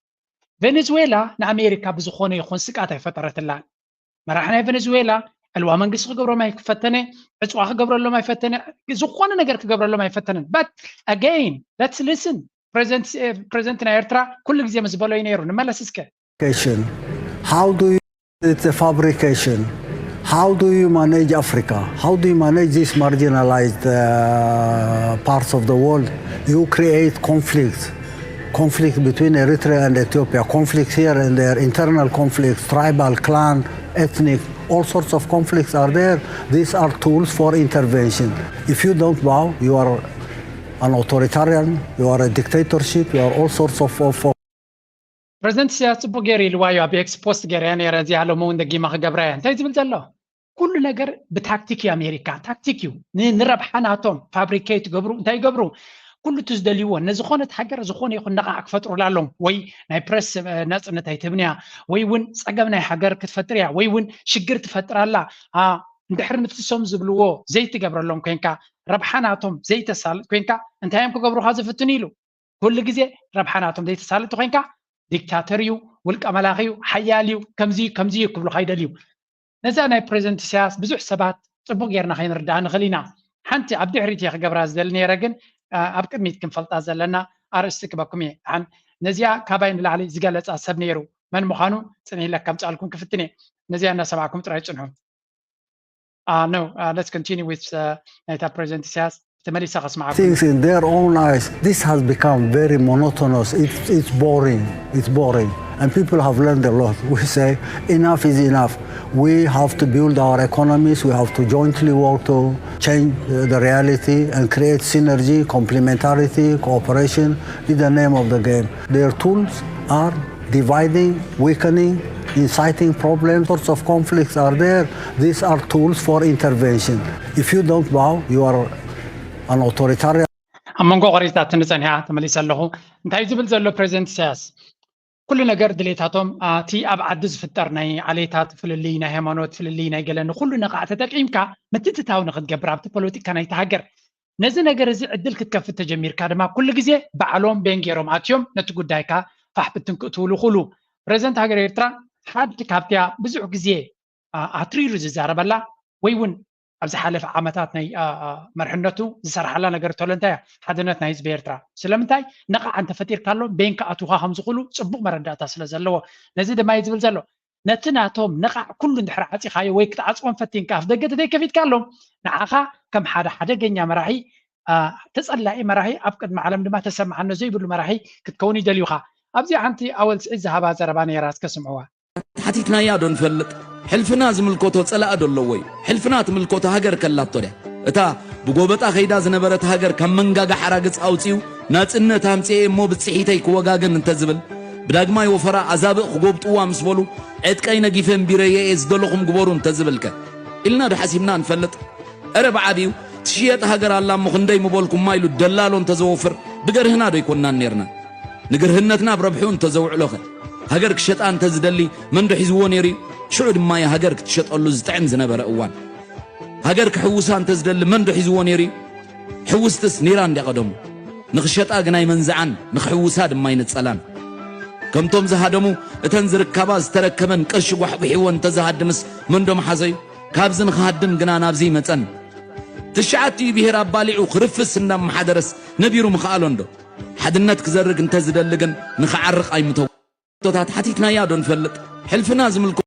ቬኔዙዌላ ንኣሜሪካ ብዝኾነ ይኹን ስግኣት ኣይፈጠረትላን። መራሒ ናይ ቬኔዙዌላ ዕልዋ መንግስቲ ክገብሮም ኣይፈተነ፣ ዕፅዋ ክገብረሎም ኣይፈተነ፣ ዝኾነ ነገር ክገብረሎም ኣይፈተነን። But again, let's listen. ፕሬዚደንት ናይ ኤርትራ ኩሉ ግዜ ምስ ዝበሎ እዩ ነይሩ። ንመለስ እስከ። How do you, it's a fabrication. How do you manage Africa? How do you manage these marginalized uh, parts of the world? You create conflicts, conflict between Eritrea and Ethiopia, conflict here and there, internal conflicts, tribal, clan, ethnic, all sorts of conflicts are there. These are tools for intervention. If you don't bow, you are an authoritarian, you are a dictatorship, you are all sorts of, of, of ፕሬዚደንት ኢሳያስ ጽቡቅ ገይሩ ኢልዋዮ ኣብ ኤክስ ፖስት ገይረያ ነይረ። እዚኣ ሎሚ እውን ደጊማ ክገብራ እያ። እንታይ ዝብል ዘሎ? ኩሉ ነገር ብታክቲክ እዩ ኣሜሪካ። ታክቲክ እዩ። ንረብሓ ናቶም ፋብሪኬት ይገብሩ፣ እንታይ ይገብሩ? ኩሉ እቲ ዝደልይዎ ንዝኾነት ሃገር ዝኾነ ይኹን ነቓዕ ክፈጥሩላ ኣለዎም። ወይ ናይ ፕረስ ናጽነት ኣይትህብንያ፣ ወይ እውን ጸገም ናይ ሃገር ክትፈጥር እያ፣ ወይ እውን ሽግር ትፈጥር ኣላ። እንድሕሪ ንፍትሶም ዝብልዎ ዘይትገብረሎም ኮንካ፣ ረብሓ ናቶም ዘይተሳልጥ ኮንካ፣ እንታይ እዮም ክገብሩኻ ዝፍትኑ ኢሉ? ኩሉ ግዜ ረብሓ ናቶም ዘይተሳልጥ ኮንካ፣ ዲክታተር እዩ፣ ውልቀ መላኺ እዩ፣ ሓያል እዩ፣ ከምዚ እዩ፣ ከምዚ እዩ ክብሉኻ ይደልዩ። ነዛ ናይ ፕሬዚደንት ኢሳያስ ብዙሕ ሰባት ጽቡቕ ጌርና ከይንርድኣ ንኽእል ኢና። ሓንቲ ኣብ ድሕሪት እየ ክገብራ ዝደሊ ነይረ፣ ግን ኣብ ቅድሚት ክንፈልጣ ዘለና ኣርእስቲ ክበኩም እየ። ሓን ነዚኣ ካባይ ንላዕሊ ዝገለጻ ሰብ ነይሩ፣ መን ምዃኑ ጽንሕ ኢለ ከምጽኣልኩም ክፍትን እየ። ነዚኣ እናሰማዕኩም ጥራይ ጽንሑ። Uh, no, uh, let's continue with uh, ናይታ ፕሬዚደንት ኢሳያስ ተመሊሰ ከስማዕኩም። Things in their own eyes. This has become very monotonous. It's, it's boring. It's boring. And people have learned a lot. We say enough is enough. We have to build our economies. We have to jointly work to change uh, the reality and create synergy, complementarity, cooperation in the name of the game. Their tools are dividing, weakening, inciting problems. Sorts of conflicts are there. These are tools for intervention. If you don't bow, you are an authoritarian. ኣብ መንጎ ቆሪጣትኒ ጸኒሓ ተመሊሰ ኣለኹ። እንታይ ዝብል ዘሎ ፕሬዚደንት ኢሳያስ? ኩሉ ነገር ድሌታቶም እቲ ኣብ ዓዲ ዝፍጠር ናይ ዓሌታት ፍልልይ፣ ናይ ሃይማኖት ፍልልይ፣ ናይ ገለ ንኩሉ ነቓዕ ተጠቂምካ ምትእትታው ንክትገብር ኣብቲ ፖለቲካ ናይቲ ሃገር። ነዚ ነገር እዚ ዕድል ክትከፍት ተጀሚርካ ድማ ኩሉ ግዜ ባዕሎም ቤን ገይሮም ኣትዮም ነቲ ጉዳይካ ፋሕ ብትን ክትብሉ ይኽእሉ። ፕሬዚደንት ሃገር ኤርትራ ሓንቲ ካብቲያ ብዙሕ ግዜ ኣትሪሩ ዝዛረበላ ወይ እውን ኣብ ዝሓለፈ ዓመታት ናይ መርሕነቱ ዝሰርሓላ ነገር ተሎ እንታይ እያ? ሓድነት ናይ ህዝቢ ኤርትራ። ስለምንታይ? ነቓዕ እንተፈጢርካሎም በይን ክኣትውኻ ከም ዝኽእሉ ጽቡቕ መረዳእታ ስለ ዘለዎ። ነዚ ድማ እዩ ዝብል ዘሎ። ነቲ ናቶም ነቓዕ ኩሉ እንድሕር ዓጺኻዮ ወይ ክትዓጽዎም ፈቲንካ ኣፍ ደገ ተዘይከፊትካሎም ንዓኻ ከም ሓደ ሓደገኛ መራሒ ተጸላኢ መራሒ ኣብ ቅድሚ ዓለም ድማ ተሰማዕነት ዘይብሉ መራሒ ክትከውን ይደልዩኻ። ኣብዚ ሓንቲ ኣወል ስዒድ ዝሃባ ዘረባ ነይራ እስከ ስምዕዋ። ተሓቲትናያ ዶ ንፈልጥ? ሕልፍና ዝምልከቶ ጸላኢ ዶ ኣለዎ እዩ? ሕልፍና ትምልከቶ ሃገር ከላቶ ድያ? እታ ብጎበጣ ከይዳ ዝነበረት ሃገር ካብ መንጋጋ ሓራግጽ ኣውጺኡ ናጽነት ኣምጽኤ እሞ ብጽሒተይ ክወጋገን እንተዝብል ብዳግማይ ወፈራ ኣዛብእ ክጎብጥዋ ምስ በሉ ዕጥቀይ ነጊፈ እምቢረየ እየ ዝደለኹም ግበሩ እንተዝብልከ ኢልና ዶ ሓሲብና ንፈልጥ? እረ ብዓቢኡ ትሽየጥ ሃገር ኣላ እሞ ክንደይ ምበልኩማ ኢሉ ደላሎ እንተዘወፍር ብገርህና ዶ ኣይኮንናን ኔርና? ንግርህነትና ኣብ ረብሑ እንተዘውዕሎኸ? ሃገር ክሸጣ እንተዝደሊ መን ዶ ሒዝዎ ኔሩ እዩ? ሽዑ ድማ እዩ ሃገር ክትሸጠሉ ዝጥዕም ዝነበረ እዋን። ሃገር ክሕውሳ እንተዝደሊ መን ዶ ሒዝዎ ኔሩ እዩ? ሕውስትስ ኔራ እንድያ ቀደሙ። ንኽሸጣ ግን ኣይመንዝዓን፣ ንኽሕውሳ ድማ ኣይነጸላን። ከምቶም ዝሃደሙ እተን ዝርከባ ዝተረከበን ቅርሺ ጓሕጒሕዎ እንተዝሃድምስ መን ዶ ምሓዞ እዩ? ካብዚ ንኽሃድም ግና ናብዚ ይመጸን። ትሽዓቲኡ ብሄር ኣባሊዑ ክርፍስ እንዳመሓደረስ ነቢሩ ምኽኣሎ እንዶ? ሓድነት ክዘርግ እንተዝደሊ ግን ንኽዓርቕ ኣይምተው። ሕቶታት ሓቲትናያ ዶ ንፈልጥ? ሕልፍና ዝምልከ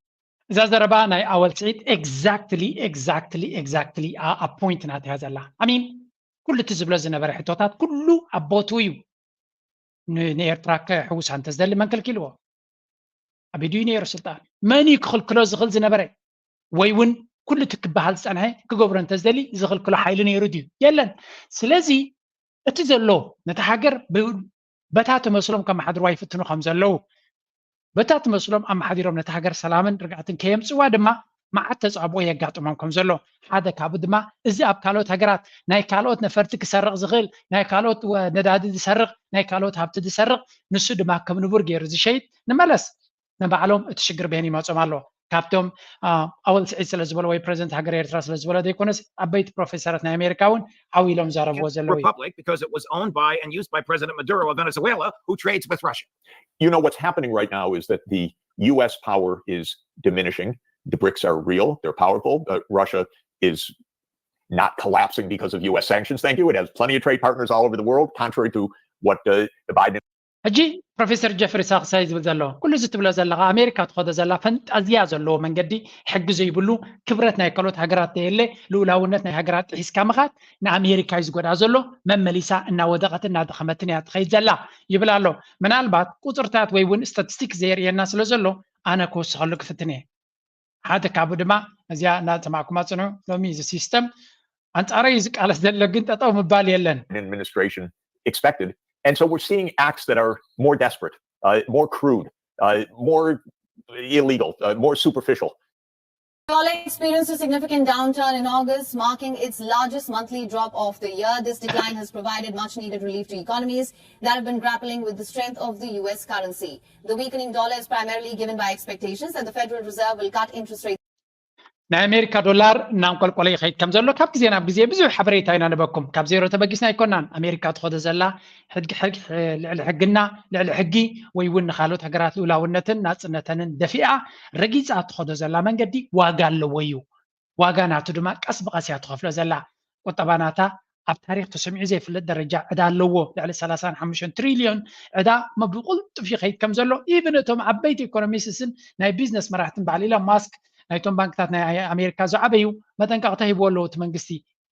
እዛ ዘረባ ናይ ኣወል ስዒድ exactly exactly exactly ኣብ point ናት እያ ዘላ። I mean ኩሉ እቲ ዝብሎ ዝነበረ ሕቶታት ኩሉ ኣብ ቦትኡ እዩ። ን- ንኤርትራ ከሕውሳ እንተዝደሊ መን ከልኪልዎ? ኣብ ኢዱ እዩ ነይሩ ስልጣን። መን እዩ ክኽልክሎ ዝኽእል ዝነበረ? ወይ እውን ኩሉ እቲ ክበሃል ዝጸንሐ ክገብሮ እንተዝደሊ ዝኽልክሎ ሓይሊ ነይሩ ድዩ? የለን። ስለዚ እቲ ዘሎ ነቲ ሃገር ብ- በታ ትመስሎም ከመሓድርዋ ይፍትኑ ከም ዘለዉ በታ ትመስሎም ኣመሓዲሮም ነቲ ሃገር ሰላምን ርግኣትን ከየምፅዋ ድማ መዓት ተፃብኦ የጋጥሞም ከም ዘሎ ሓደ ካብኡ ድማ እዚ ኣብ ካልኦት ሃገራት ናይ ካልኦት ነፈርቲ ክሰርቕ ዝኽእል ናይ ካልኦት ወ- ነዳዲ ዝሰርቕ ናይ ካልኦት ሃብቲ ዝሰርቕ ንሱ ድማ ከም ንቡር ገይሩ ዝሸይጥ ንመለስ ንባዕሎም እቲ ሽግር በየን ይመፆም ኣሎ ካብቶም ኣወል ስዒድ ስለ ዝበሎ ወይ ፕሬዚደንት ሃገር ኤርትራ ስለ ዝበሎ ዘይኮነስ ዓበይቲ ፕሮፌሰራት ናይ ኣሜሪካ እውን ዓው ኢሎም ዘረብዎ ዘለዉ እዩ Republic because it was owned by and used by President Maduro of Venezuela, who trades with Russia. You know, what's happening right now is that the U S power is diminishing. The BRICS are real, they're powerful. Uh, Russia is not collapsing because of U S sanctions. Thank you. It has plenty of trade partners all over the world, contrary to what uh, the Biden ሕጂ ፕሮፌሰር ጀፍሪ ሳክሳይ ዝብል ዘሎ ኩሉ እዚ ትብሎ ዘለኻ ኣሜሪካ ትኸዶ ዘላ ፈንጣዝያ ዘለዎ መንገዲ ሕጊ ዘይብሉ ክብረት ናይ ካልኦት ሃገራት ተየለ ልኡላውነት ናይ ሃገራት ጥሒስካ ምኻድ ንኣሜሪካ እዩ ዝጎድኣ ዘሎ መመሊሳ እናወደቐትን እናደኸመትን እያ ትኸይድ ዘላ ይብል ኣሎ ምናልባት ቁፅርታት ወይ እውን ስታቲስቲክስ ዘየርእየና ስለ ዘሎ ኣነ ክውስኸሉ ክፍትን እየ ሓደ ካብኡ ድማ እዚኣ እናሰማዕኩማ ፅንዑ ሎሚ እዚ ሲስተም ኣንፃረይ እዩ ዝቃለስ ዘሎ ግን ጠጠው ምባል የለን administration expected. And so we're seeing acts that are more desperate, uh, more crude, uh, more illegal, uh, more superficial. Dollar experienced a significant downturn in August, marking its largest monthly drop of the year. This decline has provided much needed relief to economies that have been grappling with the strength of the U S currency. The weakening dollar is primarily given by expectations that the Federal Reserve will cut interest rates. ናይ ኣሜሪካ ዶላር እናንቆልቆለ ይኸይድ ከም ዘሎ ካብ ግዜ ናብ ግዜ ብዙሕ ሓበሬታ ኢና ንበኩም ካብ ዜሮ ተበጊስና ኣይኮናን ኣሜሪካ ትኸዶ ዘላ ሕጊ ሕጊ ልዕሊ ሕግና ልዕሊ ሕጊ ወይ እውን ንካልኦት ሃገራት ልኡላውነትን ናፅነተንን ደፊኣ ረጊፃ ትኸዶ ዘላ መንገዲ ዋጋ ኣለዎ እዩ ዋጋ ናቱ ድማ ቀስ ብቐስ እያ ትኸፍሎ ዘላ ቁጠባ ናታ ኣብ ታሪክ ተሰሚዑ ዘይፍለጥ ደረጃ ዕዳ ኣለዎ ልዕሊ ሰላሳን ሓሙሽተን ትሪልዮን ዕዳ ብቁልጡፍ ይኸይድ ከም ዘሎ ኢብን እቶም ዓበይቲ ኢኮኖሚስትስን ናይ ቢዝነስ መራሕትን በዓል ኢሎን ማስክ ናይቶም ባንክታት ናይ ኣሜሪካ ዝዓበዩ መጠንቀቕታ ሂብዎ ኣለዉ እቲ መንግስቲ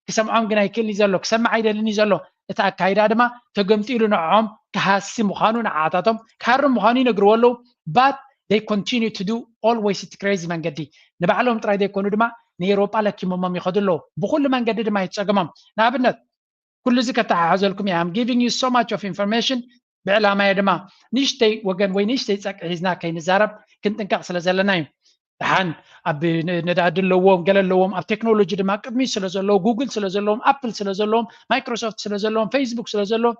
ክሰምዖም ግን ኣይክእልን እዩ ዘሎ ክሰምዕ ኣይደልን እዩ ዘሎ እቲ ኣካይዳ ድማ ተገምጢሉ ንዕዖም ክሃሲ ምዃኑ ንዓታቶም ክሃርም ምዃኑ ይነግርዎ ኣለዉ but they continue to do always እቲ crazy መንገዲ ንባዕሎም ጥራይ ዘይኮኑ ድማ ንኤሮጳ ለኪሞሞም ይኸዱ ኣለዉ ብኩሉ መንገዲ ድማ ይፀገሞም ንኣብነት ኩሉ እዚ ከተሓሓዘልኩም እየ I'm giving you so much of information ብዕላማየ ድማ ንእሽተይ ወገን ወይ ንእሽተይ ፀቅዒ ሒዝና ከይንዛረብ ክንጥንቀቕ ስለ ዘለና እዩ ደሓን ኣብ ነዳዲ ኣለዎም ገለ ኣለዎም ኣብ ቴክኖሎጂ ድማ ቅድሚት ስለ ዘለዉ ጉግል ስለ ዘለዎም ኣፕል ስለ ዘለዎም ማይክሮሶፍት ስለ ዘለዎም ፌስቡክ ስለ ዘለዎም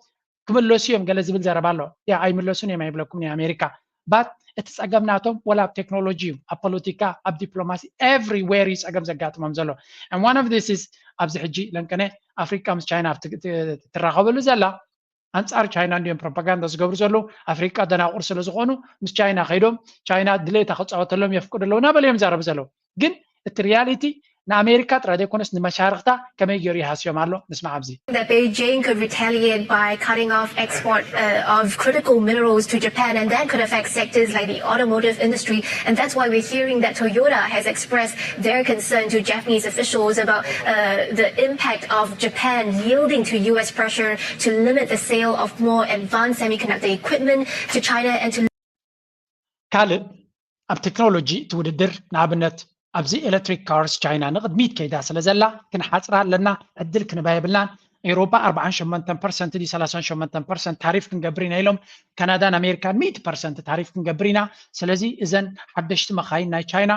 ክምለሱ እዮም ገለ ዝብል ዘረባ ኣሎ ያ ኣይምለሱን እዮም ኣይብለኩም ናይ ኣሜሪካ but እቲ ፀገም ናቶም ወላ ኣብ ቴክኖሎጂ እዩ ኣብ ፖለቲካ ኣብ ዲፕሎማሲ everywhere እዩ ፀገም ዘጋጥሞም ዘሎ and one of this is ኣብዚ ሕጂ ለንቀነ ኣፍሪካ ምስ ቻይና ትራኸበሉ ዘላ ኣንፃር ቻይና እንዲዮም ፕሮፓጋንዳ ዝገብሩ ዘለዉ ኣፍሪቃ ደናቁር ስለ ዝኾኑ ምስ ቻይና ከይዶም ቻይና ድሌታ ክፃወተሎም የፍቅዱ ኣለዉ እናበለ እዮም ዛረቡ ዘለዉ ግን እቲ ሪያሊቲ ንኣሜሪካ ጥራይ ዘይኮነስ ንመሻርክታ ከመይ ገይሩ ይሃስዮም ኣሎ? ንስማዕ ኣብዚ። That Beijing could retaliate by cutting off export uh, of critical minerals to Japan, and that could affect sectors like the automotive industry. And that's why we're hearing that Toyota has expressed their concern to Japanese officials about uh, the impact of Japan yielding to U S pressure to limit the sale of more advanced semiconductor equipment to China and to ካልእ ኣብ ቴክኖሎጂ እቲ ውድድር፣ ንኣብነት ኣብዚ ኤሌክትሪክ ካርስ ቻይና ንቕድሚት ከይዳ ስለ ዘላ ክንሓፅራ ኣለና፣ ዕድል ክንባ የብልናን። ኤውሮጳ ኣርባዓን ሸሞንተን ፐርሰንት ድዩ ሰላሳን ሸሞንተን ፐርሰንት ታሪፍ ክንገብር ኢና ኢሎም፣ ካናዳን ኣሜሪካን ሚእቲ ፐርሰንት ታሪፍ ክንገብር ኢና። ስለዚ እዘን ሓደሽቲ መኻይን ናይ ቻይና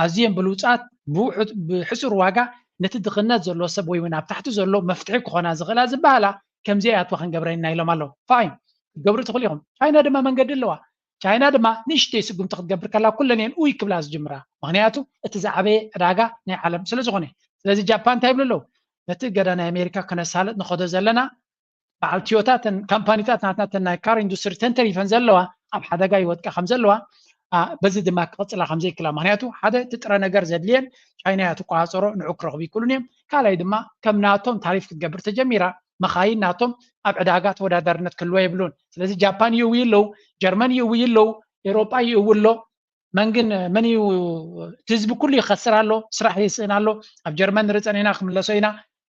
ኣዝየን ብሉፃት ብውሑ- ብሕፁር ዋጋ ነቲ ድኽነት ዘለዎ ሰብ ወይ እውን ኣብ ታሕቲ ዘሎ መፍትሒ ክኾና ዝኽእላ ዝበሃላ ከምዚ ኣይኣትዋ ክንገብረን ኢና ኢሎም ኣለዉ። ፋይን፣ ክትገብሩ ትኽእሉ ኢኹም። ቻይና ድማ መንገዲ ኣለዋ። ቻይና ድማ ንእሽተይ ስጉምቲ ክትገብር ከላ ኩለን እየን ኡይ ክብላ ዝጅምራ። ምክንያቱ እቲ ዝዓበየ ዕዳጋ ናይ ዓለም ስለ ዝኾነ። ስለዚ ጃፓን እንታይ ይብሉ ኣለዉ? ነቲ እገዳ ናይ ኣሜሪካ ከነሳልጥ ንኸዶ ዘለና በዓል ትዮታ፣ እተን ካምፓኒታት ናትና እተን ናይ ካር ኢንዱስትሪ ተንተሪፈን ዘለዋ ኣብ ሓደጋ ይወድቃ ከም ዘለዋ፣ አ፣ በዚ ድማ ክቕጽላ ከም ዘይክላ። ምክንያቱ ሓደ እቲ ጥረ ነገር ዘድልየን ቻይና እያ ትቆጻጸሮ፣ ንዑ ክረኽቡ ይክእሉን እዮም። ካልኣይ ድማ ከም ናቶም ታሪፍ ክትገብር ተጀሚራ፣ መኻይን ናቶም ኣብ ዕዳጋ ተወዳዳርነት ክህልዎ የብሉን። ስለዚ ጃፓን ይእውዩ ኣለዉ፣ ጀርመን ይእውዩ ኣለዉ፣ ኤውሮጳ ይእው ኣሎ። መን ግን መን እዩ? እቲ ህዝቢ ኩሉ ይኸስር ኣሎ፣ ስራሕ ይስእን ኣሎ። ኣብ ጀርመን ንርኢ ጸኒሕና፣ ክምለሶ ኢና።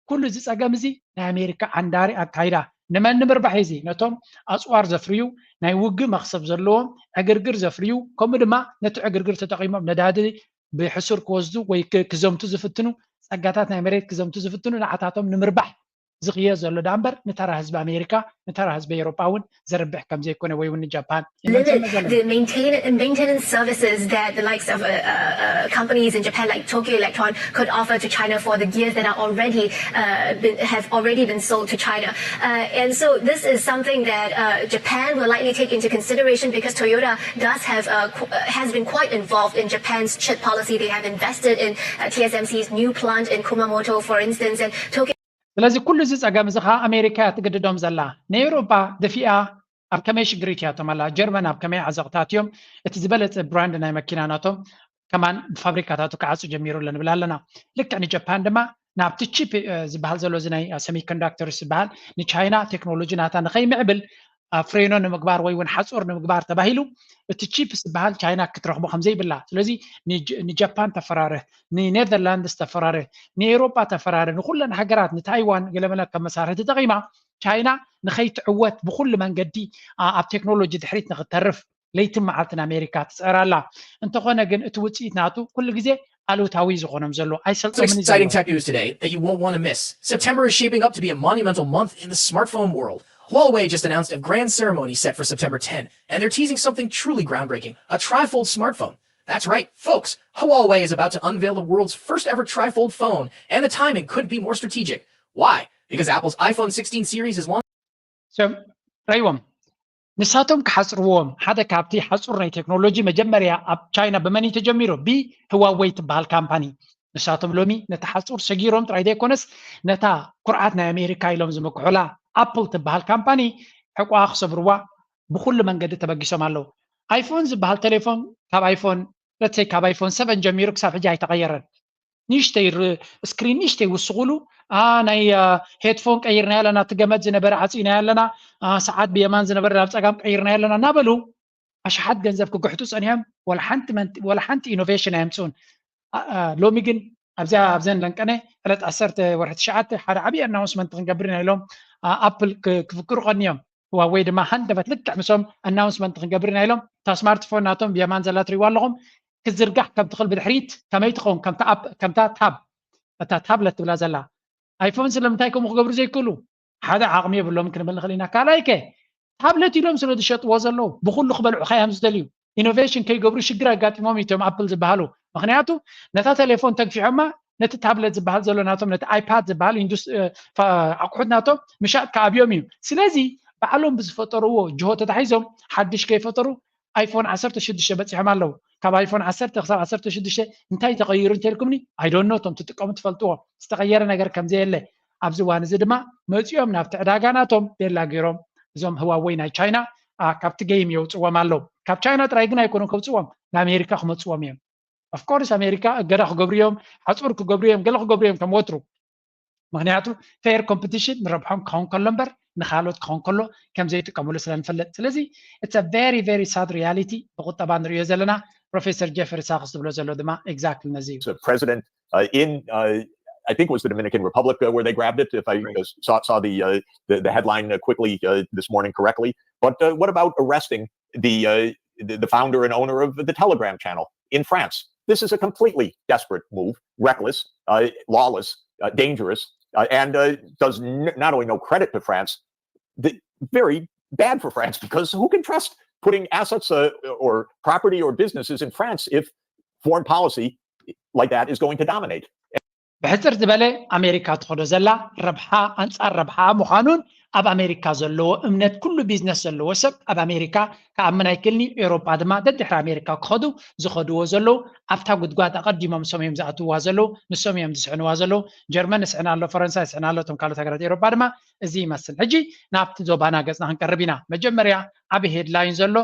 ኩሉ እዚ ጸገም እዚ ናይ ኣሜሪካ ዓንዳሪ ኣካይዳ። ንመን ንምርባሕ እዩ እዚ? ነቶም ኣጽዋር ዘፍርዩ፣ ናይ ውግእ መኽሰብ ዘለዎም፣ ዕግርግር ዘፍርዩ፣ ከምኡ ድማ ነቲ ዕግርግር ተጠቒሞም ነዳዲ ብሕሱር ክወስዱ ወይ ክ- ክዘምቱ ዝፍትኑ፣ ጸጋታት ናይ መሬት ክዘምቱ ዝፍትኑ ንዓታቶም ንምርባሕ ዝኽየ ዘሎ ዳ እምበር ንተራ ህዝቢ ኣሜሪካ፣ ንተራ ህዝቢ ኤውሮጳ እውን ዘርብሕ ከም ዘይኮነ ወይ እውን ንጃፓን ይመልሰልና limit ዘሎ። The maintain- maintenance services that the likes of uh, uh, uh, companies in Japan like Tokyo Electron could offer to China for the gears that are already uh, been, have already been sold to China. Uh, and so this is something that uh, Japan will likely take into consideration because Toyota does have uh, qu- uh, has been quite involved in Japan's chip policy. They have invested in uh, T S M C's new plant in Kumamoto, for instance, and Tokyo ስለዚ ኩሉ እዚ ጸገም እዚ ኸዓ ኣሜሪካ እያ ትግድዶም ዘላ። ንኤውሮጳ ደፊኣ ኣብ ከመይ ሽግሪት እያቶም ኣላ፣ ጀርመን ኣብ ከመይ ዓዘቕታት እዮም፣ እቲ ዝበለጸ ብራንድ ናይ መኪና ናቶም ከማን ብፋብሪካታቱ ክዓጹ ጀሚሩ ኣሎ ንብል ኣለና። ልክዕ ንጀፓን ድማ ናብቲ ቺፕ ዝበሃል ዘሎ እዚ ናይ ሰሚኮንዳክተርስ ዝበሃል ንቻይና ቴክኖሎጂ ናታ ንኸይምዕብል ፍሬኖ ንምግባር ወይ እውን ሓፁር ንምግባር ተባሂሉ እቲ ቺፕ ዝበሃል ቻይና ክትረኽቦ ከምዘይብላ። ስለዚ ንጃፓን ተፈራርህ፣ ንኔዘርላንድስ ተፈራርህ፣ ንኤውሮጳ ተፈራርህ፣ ንኩለን ሃገራት ንታይዋን ገለመለ ከም መሳርሒ ተጠቒማ ቻይና ንኸይትዕወት ብኩሉ መንገዲ ኣብ ቴክኖሎጂ ድሕሪት ንክተርፍ ለይትን መዓልትን ኣሜሪካ ትፅዕር ኣላ። እንተኾነ ግን እቲ ውፅኢት ናቱ ኩሉ ግዜ ኣሉታዊ ዝኾኖም ዘሎ ኣይሰልጦምን እዩ ዘሎ። Exciting tech news today that you won't want to miss. September is shaping up to be a monumental month in the smartphone world. Huawei just announced a grand ceremony set for September ten, and they're teasing something truly groundbreaking, a trifold smartphone. That's right, folks. Huawei is about to unveil the world's first ever trifold phone, and the timing couldn't be more strategic. Why? Because Apple's iPhone sixteen series is launching. ሰብ ራይዎም ንሳቶም ክሓፅርዎም ሓደ ካብቲ ሓፁር ናይ ቴክኖሎጂ መጀመርያ ኣብ ቻይና ብመን እዩ ተጀሚሩ? ብህዋወይ ትበሃል ካምፓኒ። ንሳቶም ሎሚ ነቲ ሓፁር ሰጊሮም ጥራይ ዘይኮነስ ነታ ኩርዓት ናይ ኣሜሪካ ኢሎም ዝምክሑላ ኣፕል ትበሃል ካምፓኒ ሕቋ ክሰብርዋ ብኩሉ መንገዲ ተበጊሶም ኣለዉ። ኣይፎን ዝበሃል ቴሌፎን ካብ ኣይፎን ለትሰይ ካብ ኣይፎን ሰቨን ጀሚሩ ክሳብ ሕጂ ኣይተቐየረን። ንእሽተይ ስክሪን ንእሽተይ ይውስኹሉ። ኣ ናይ ሄድፎን ቀይርናዮ ኣለና፣ እቲ ገመድ ዝነበረ ዓፂናዮ ኣለና፣ ኣ ሰዓት ብየማን ዝነበረ ናብ ፀጋም ቀይርናዮ ኣለና እናበሉ ኣሽሓት ገንዘብ ክግሕጡ ፀኒሖም። ወላ ሓንቲ መን- ወላ ሓንቲ ኢኖቬሽን ኣየምፅኡን። ኣ- ኣ፣ ሎሚ ግን ኣብዚኣ ኣብዘን ለንቀነ ዕለት ዓሰርተ ወርሒ ትሽዓተ ሓደ ዓብዪ ኣናውንስመንት ክንገብር ኢና ኢሎም ኣ- ኣፕል ክ- ክፍክሩ ቀንዮም። ህዋወይ ድማ ሃንደበት ልክዕ ምሶም ኣናውንስመንት ክንገብር ኢና ኢሎም እታ ስማርትፎን ናቶም ብየማን ዘላ ትሪእዋ ኣለኹም ክትዝርጋሕ ከም ትኽእል ብድሕሪት ከመይ ትኸውን ከምታ ኣፕ ከምታ ታብ እታ ታብለት ትብላ ዘላ ኣይፎን ስለምንታይ ከምኡ ክገብሩ ዘይክእሉ ሓደ ዓቕሚ የብሎም ክንብል ንኽእል ኢና ካልኣይ ከ ታብለት ኢሎም ስለ ዝሸጥዎ ዘለዉ ብኩሉ ክበልዑ ካዮም ዝደልዩ ኢኖቬሽን ከይገብሩ ሽግር ኣጋጢሞም እዮም ኣፕል ዝበሃሉ ምክንያቱ ነታ ቴሌፎን ተግፊዖማ ነቲ ታብለት ዝበሃል ዘሎ ናቶም ነቲ ኣይፓድ ዝበሃል ኣቁሑት ናቶም ምሻጥ ክኣብዮም እዩ ስለዚ ባዕሎም ብዝፈጠርዎ ጅሆ ተታሒዞም ሓድሽ ከይፈጠሩ ኣይፎን ዓሰርተ ሽዱሽተ በፂሖም ኣለዉ ካብ ኣይፎን ዓሰርተ ክሳብ ዓሰርተ ሽዱሽተ እንታይ ተቐይሩ እንተልኩምኒ ኣይዶኖ እቶም ትጥቀሙ ትፈልጥዎ ዝተቐየረ ነገር ከምዘየለ ኣብዚ እዋን እዚ ድማ መፂኦም ናብቲ ዕዳጋ ናቶም ቤላ ገይሮም እዞም ህዋወይ ናይ ቻይና ካብቲ ገይም የውፅዎም ኣለዉ ካብ ቻይና ጥራይ ግን ኣይኮኑን ከውፅዎም ንኣሜሪካ ክመፅዎም እዮም Of course ኣሜሪካ እገዳ ክገብሩ እዮም፣ ሓፁር ክገብሩ እዮም፣ ገለ ክገብሩ እዮም ከም ወትሩ። ምክንያቱ fair competition ንረብሖም ክኸውን ከሎ እምበር ንካልኦት ክኸውን ከሎ ከም ዘይጥቀምሉ ስለ ንፈልጥ። ስለዚ it's a very very sad reality ብቁጠባ ንሪኦ ዘለና። ፕሮፌሰር ጀፍሪ ሳክስ ዝብሎ ዘሎ ድማ exactly ነዚ እዩ። So president uh, in uh, I think it was the Dominican Republic uh, where they grabbed it. If I uh, saw, saw the, uh, the the headline uh, quickly uh, this morning correctly, but uh, what about arresting the, uh, the the founder and owner of the Telegram channel in France? This is a completely desperate move, reckless, uh, lawless, uh, dangerous, uh, and uh, does n- not only no credit to France, the, very bad for France because who can trust putting assets uh, or property or businesses in France if foreign policy like that is going to dominate? ብሕፅር ዝበለ ኣሜሪካ ትኸዶ ዘላ ረብሓ ኣንፃር ረብሓ ምዃኑን ኣብ ኣሜሪካ ዘለዎ እምነት ኩሉ ቢዝነስ ዘለዎ ሰብ ኣብ ኣሜሪካ ክኣምን ኣይክእልን እዩ። ኤውሮጳ ድማ ደድሕሪ ኣሜሪካ ክኸዱ ዝኸድዎ ዘለዉ ኣብታ ጉድጓድ ኣቐዲሞም ንሶም እዮም ዝኣትውዋ ዘለዉ፣ ንሶም እዮም ዝስዕንዋ ዘለዉ። ጀርመን ይስዕና ኣሎ፣ ፈረንሳ ይስዕና ኣሎ፣ እቶም ካልኦት ሃገራት ኤውሮጳ ድማ እዚ ይመስል። ሕጂ ናብቲ ዞባና ገፅና ክንቀርብ ኢና። መጀመርያ ዓብ ሄድላይን ዘሎ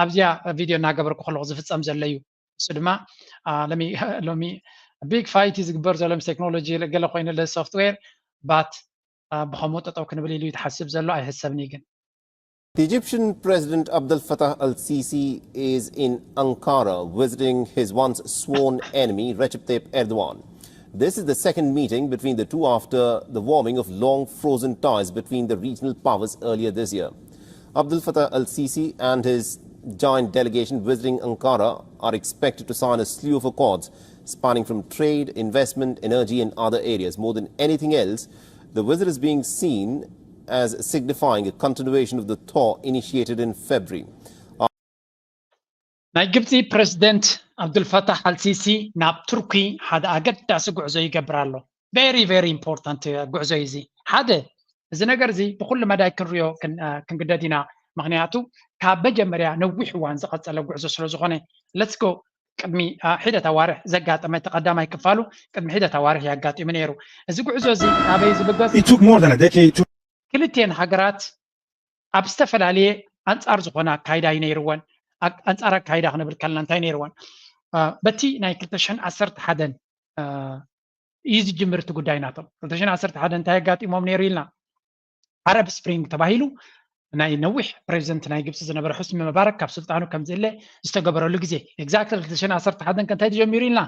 ኣብዚኣ ቪድዮ እናገበርኩ ከለኹ ዝፍፀም ዘሎ እዩ። እሱ ድማ ሎሚ ቢግ ፋይት እዩ ዝግበር ዘሎ ምስ ቴክኖሎጂ ገለ ኮይኑ ለ ሶፍትዌር ባት ብኸምኡ ጠጠው ክንብል ኢሉ እዩ ትሓስብ ዘሎ ኣይሕሰብን እዩ ግን The Egyptian President Abdel Fattah al Sisi is in Ankara visiting his once sworn enemy, Recep Tayyip Erdogan. This is the second meeting between the two after the warming of long frozen ties between the regional powers earlier this year. Abdel Fattah al Sisi and his giant delegation visiting Ankara are expected to sign a slew of accords spanning from trade, investment, energy, and other areas. More than anything else, the visit is being seen as signifying a continuation of the thaw initiated in February. ናይ ግብፂ ፕሬዚደንት ኣብዱልፈታሕ ኣልሲሲ ናብ ቱርኪ ሓደ ኣገዳሲ ጉዕዞ ይገብር ኣሎ። Very very important ጉዕዞ እዩ እዚ። ሓደ እዚ ነገር እዚ ብኩሉ መዳይ ክንሪኦ ክንግደድ ኢና። ምክንያቱ ካብ መጀመርያ ነዊሕ እዋን ዝቐፀለ ጉዕዞ ስለዝኾነ። Let's go። ቅድሚ ሒደት ኣዋርሕ ዘጋጠመ እቲ ቀዳማይ ክፋሉ ቅድሚ ሒደት ኣዋርሕ የጋጢሙ ነይሩ። እዚ ጉዕዞ እዚ ኣበይ ዝብገስ? It took more than a decade to ክልቲኤን ሃገራት ኣብ ዝተፈላለየ ኣንፃር ዝኾነ ኣካይዳ እዩ ነይርወን። ኣንፃር ኣካይዳ ክንብል ከለና እንታይ ነይርወን? በቲ ናይ ክልተ ሽሕን ዓሰርተ ሓደን እዩ ዝጅምር እቲ ጉዳይ ናቶም። ክልተ ሽሕን ዓሰርተ ሓደን እንታይ ኣጋጢሞም ነይሩ ኢልና? ኣረብ ስፕሪንግ ተባሂሉ ናይ ነዊሕ ፕሬዚደንት ናይ ግብፂ ዝነበረ ሑስኒ መባረክ ካብ ስልጣኑ ከም ዝእለ ዝተገበረሉ ግዜ። Exactly ክልተ ሽሕን ዓሰርተ ሓደን ከ እንታይ ተጀሚሩ ኢልና?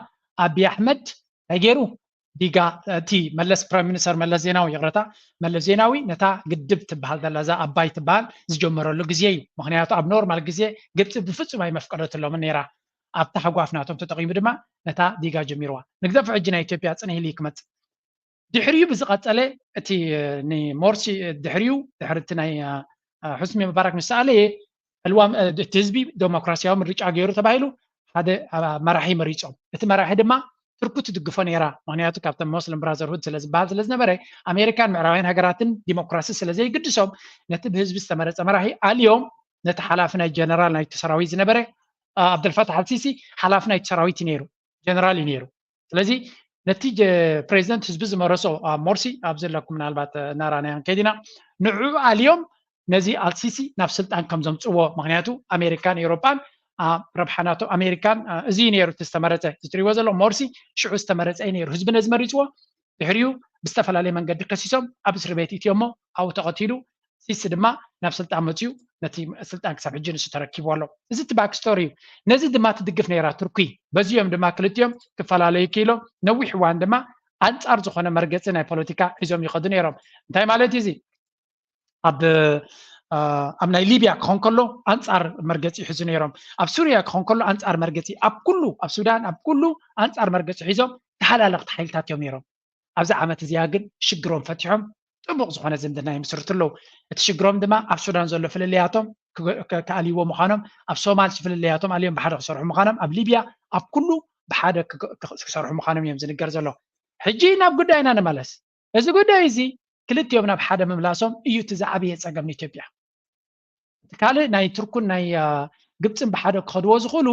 ኣቢ ኣሕመድ እንታይ ገይሩ? ዲጋ እቲ መለስ ፕራይም ሚኒስተር መለስ ዜናዊ ይቕረታ መለስ ዜናዊ ነታ ግድብ ትበሃል ዘላ እዛ ኣባይ ትበሃል ዝጀመረሉ ግዜ እዩ። ምክንያቱ ኣብ ኖርማል ግዜ ግብፂ ብፍፁም ኣይመፍቀደትሎምን ነይራ። ኣብ ታሕጓፍ ናቶም ተጠቒሙ ድማ ነታ ዲጋ ጀሚርዋ። ንግደፎ ሕጂ ናይ ኢትዮጵያ ፅንሂል እዩ ክመፅእ። ድሕሪኡ ብዝቐፀለ እቲ ንሞርሲ ድሕሪኡ ድሕሪ እቲ ናይ ሑስኒ ሙባረክ ምስ ሰኣለየ ዕልዋ እቲ ህዝቢ ዴሞክራሲያዊ ምርጫ ገይሩ ተባሂሉ ሓደ መራሒ መሪፆም። እቲ መራሒ ድማ ትርኩ ትድግፎ ነይራ። ምክንያቱ ካብቶም ሞስሊም ብራዘርሁድ ስለ ዝበሃል ስለ ዝነበረ ኣሜሪካን ምዕራባውያን ሃገራትን ዲሞክራሲ ስለ ዘይግድሶም ነቲ ብህዝቢ ዝተመረፀ መራሒ ኣልዮም ነቲ ሓላፊ ናይ ጀነራል ናይቲ ሰራዊት ዝነበረ ኣብደልፈታሕ ኣልሲሲ ሓላፊ ናይቲ ሰራዊት እዩ ነይሩ፣ ጀነራል እዩ ነይሩ። ስለዚ ነቲ ፕሬዚደንት ህዝቢ ዝመረሶ ሞርሲ ኣብ ዘለኩም ምናልባት እናራናዮ ከይዲና ንዕኡ ኣልዮም ነዚ ኣልሲሲ ናብ ስልጣን ከም ዘምፅዎ። ምክንያቱ ኣሜሪካን ኤውሮጳን ረብሓ ናቶ ኣሜሪካን እዚ እዩ ነይሩ እቲ ዝተመረፀ። እዚ ትሪእዎ ዘሎ ሞርሲ ሽዑ ዝተመረፀ እዩ ነይሩ። ህዝቢ ነዚ መሪፅዎ። ድሕሪኡ ብዝተፈላለየ መንገዲ ከሲሶም ኣብ እስሪ ቤት እትዮሞ ኣብኡ ተቐቲሉ። ሲሲ ድማ ናብ ስልጣን መፅዩ ነቲ ስልጣን ክሳብ ሕጂ ንሱ ተረኪቡ ኣሎ። እዚ እቲ ባክስቶሪ እዩ። ነዚ ድማ ትድግፍ ነይራ ቱርኪ። በዚኦም ድማ ክልቲኦም ክፈላለዩ ክኢሎም ነዊሕ እዋን ድማ ኣንፃር ዝኾነ መርገፂ ናይ ፖለቲካ ሒዞም ይኸዱ ነይሮም። እንታይ ማለት እዩ እዚ? ኣብ ኣብ ናይ ሊብያ ክኾን ከሎ ኣንፃር መርገፂ ይሕዙ ነይሮም። ኣብ ሱርያ ክኾን ከሎ ኣንፃር መርገፂ፣ ኣብ ኩሉ ኣብ ሱዳን ኣብ ኩሉ ኣንፃር መርገፂ ሒዞም ተሃላለኽቲ ሓይልታት እዮም ነይሮም። ኣብዚ ዓመት እዚኣ ግን ሽግሮም ፈቲሖም ጥቡቕ ዝኾነ ዝምድና ይምስርቱ ኣለዉ። እቲ ሽግሮም ድማ ኣብ ሱዳን ዘሎ ፍልልያቶም ክኣልይዎ ምዃኖም፣ ኣብ ሶማል ፍልልያቶም ኣልዮም ብሓደ ክሰርሑ ምዃኖም፣ ኣብ ሊብያ ኣብ ኩሉ ብሓደ ክሰርሑ ምዃኖም እዮም ዝንገር ዘሎ። ሕጂ ናብ ጉዳይና ንመለስ። እዚ ጉዳይ እዚ ክልቲኦም ናብ ሓደ ምምላሶም እዩ እቲ ዝዓበየ ፀገም ንኢትዮጵያ። እቲ ካልእ ናይ ቱርኩን ናይ ግብፅን ብሓደ ክኸድዎ ዝኽእሉ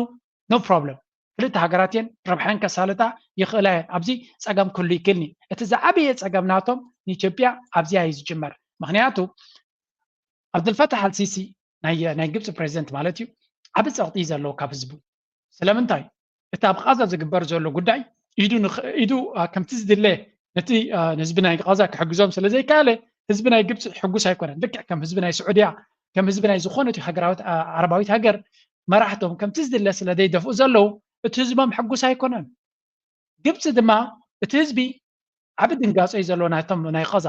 no problem። ክልተ ሃገራት እየን ረብሐን ከሳልጣ ይኽእላ እየን። ኣብዚ ፀገም ክህሉ ይክእልኒ። እቲ ዝዓበየ ፀገም ናቶም ንኢትዮጵያ ኣብዚኣ እዩ ዝጅመር። ምክንያቱ ኣብዱልፈታሕ ኣልሲሲ ናይ ግብፂ ፕሬዚደንት ማለት እዩ ዓብ ፀቕጢ እዩ ዘለዎ ካብ ህዝቡ። ስለምንታይ? እቲ ኣብ ቓዛ ዝግበር ዘሎ ጉዳይ ኢዱ ኢዱ ከምቲ ዝድለ ነቲ ንህዝቢ ናይ ቓዛ ክሕግዞም ስለ ዘይከኣለ፣ ህዝቢ ናይ ግብፂ ሕጉስ ኣይኮነን። ልክዕ ከም ህዝቢ ናይ ስዑድያ፣ ከም ህዝቢ ናይ ዝኾነት ሃገራዊት ዓረባዊት ሃገር መራሕቶም ከምቲ ዝድለ ስለ ዘይደፍኡ ዘለዉ፣ እቲ ህዝቦም ሕጉስ ኣይኮነን። ግብፂ ድማ እቲ ህዝቢ ዓቢ ድንጋፀ እዩ ዘሎ ናይቶም ናይ ቓዛ።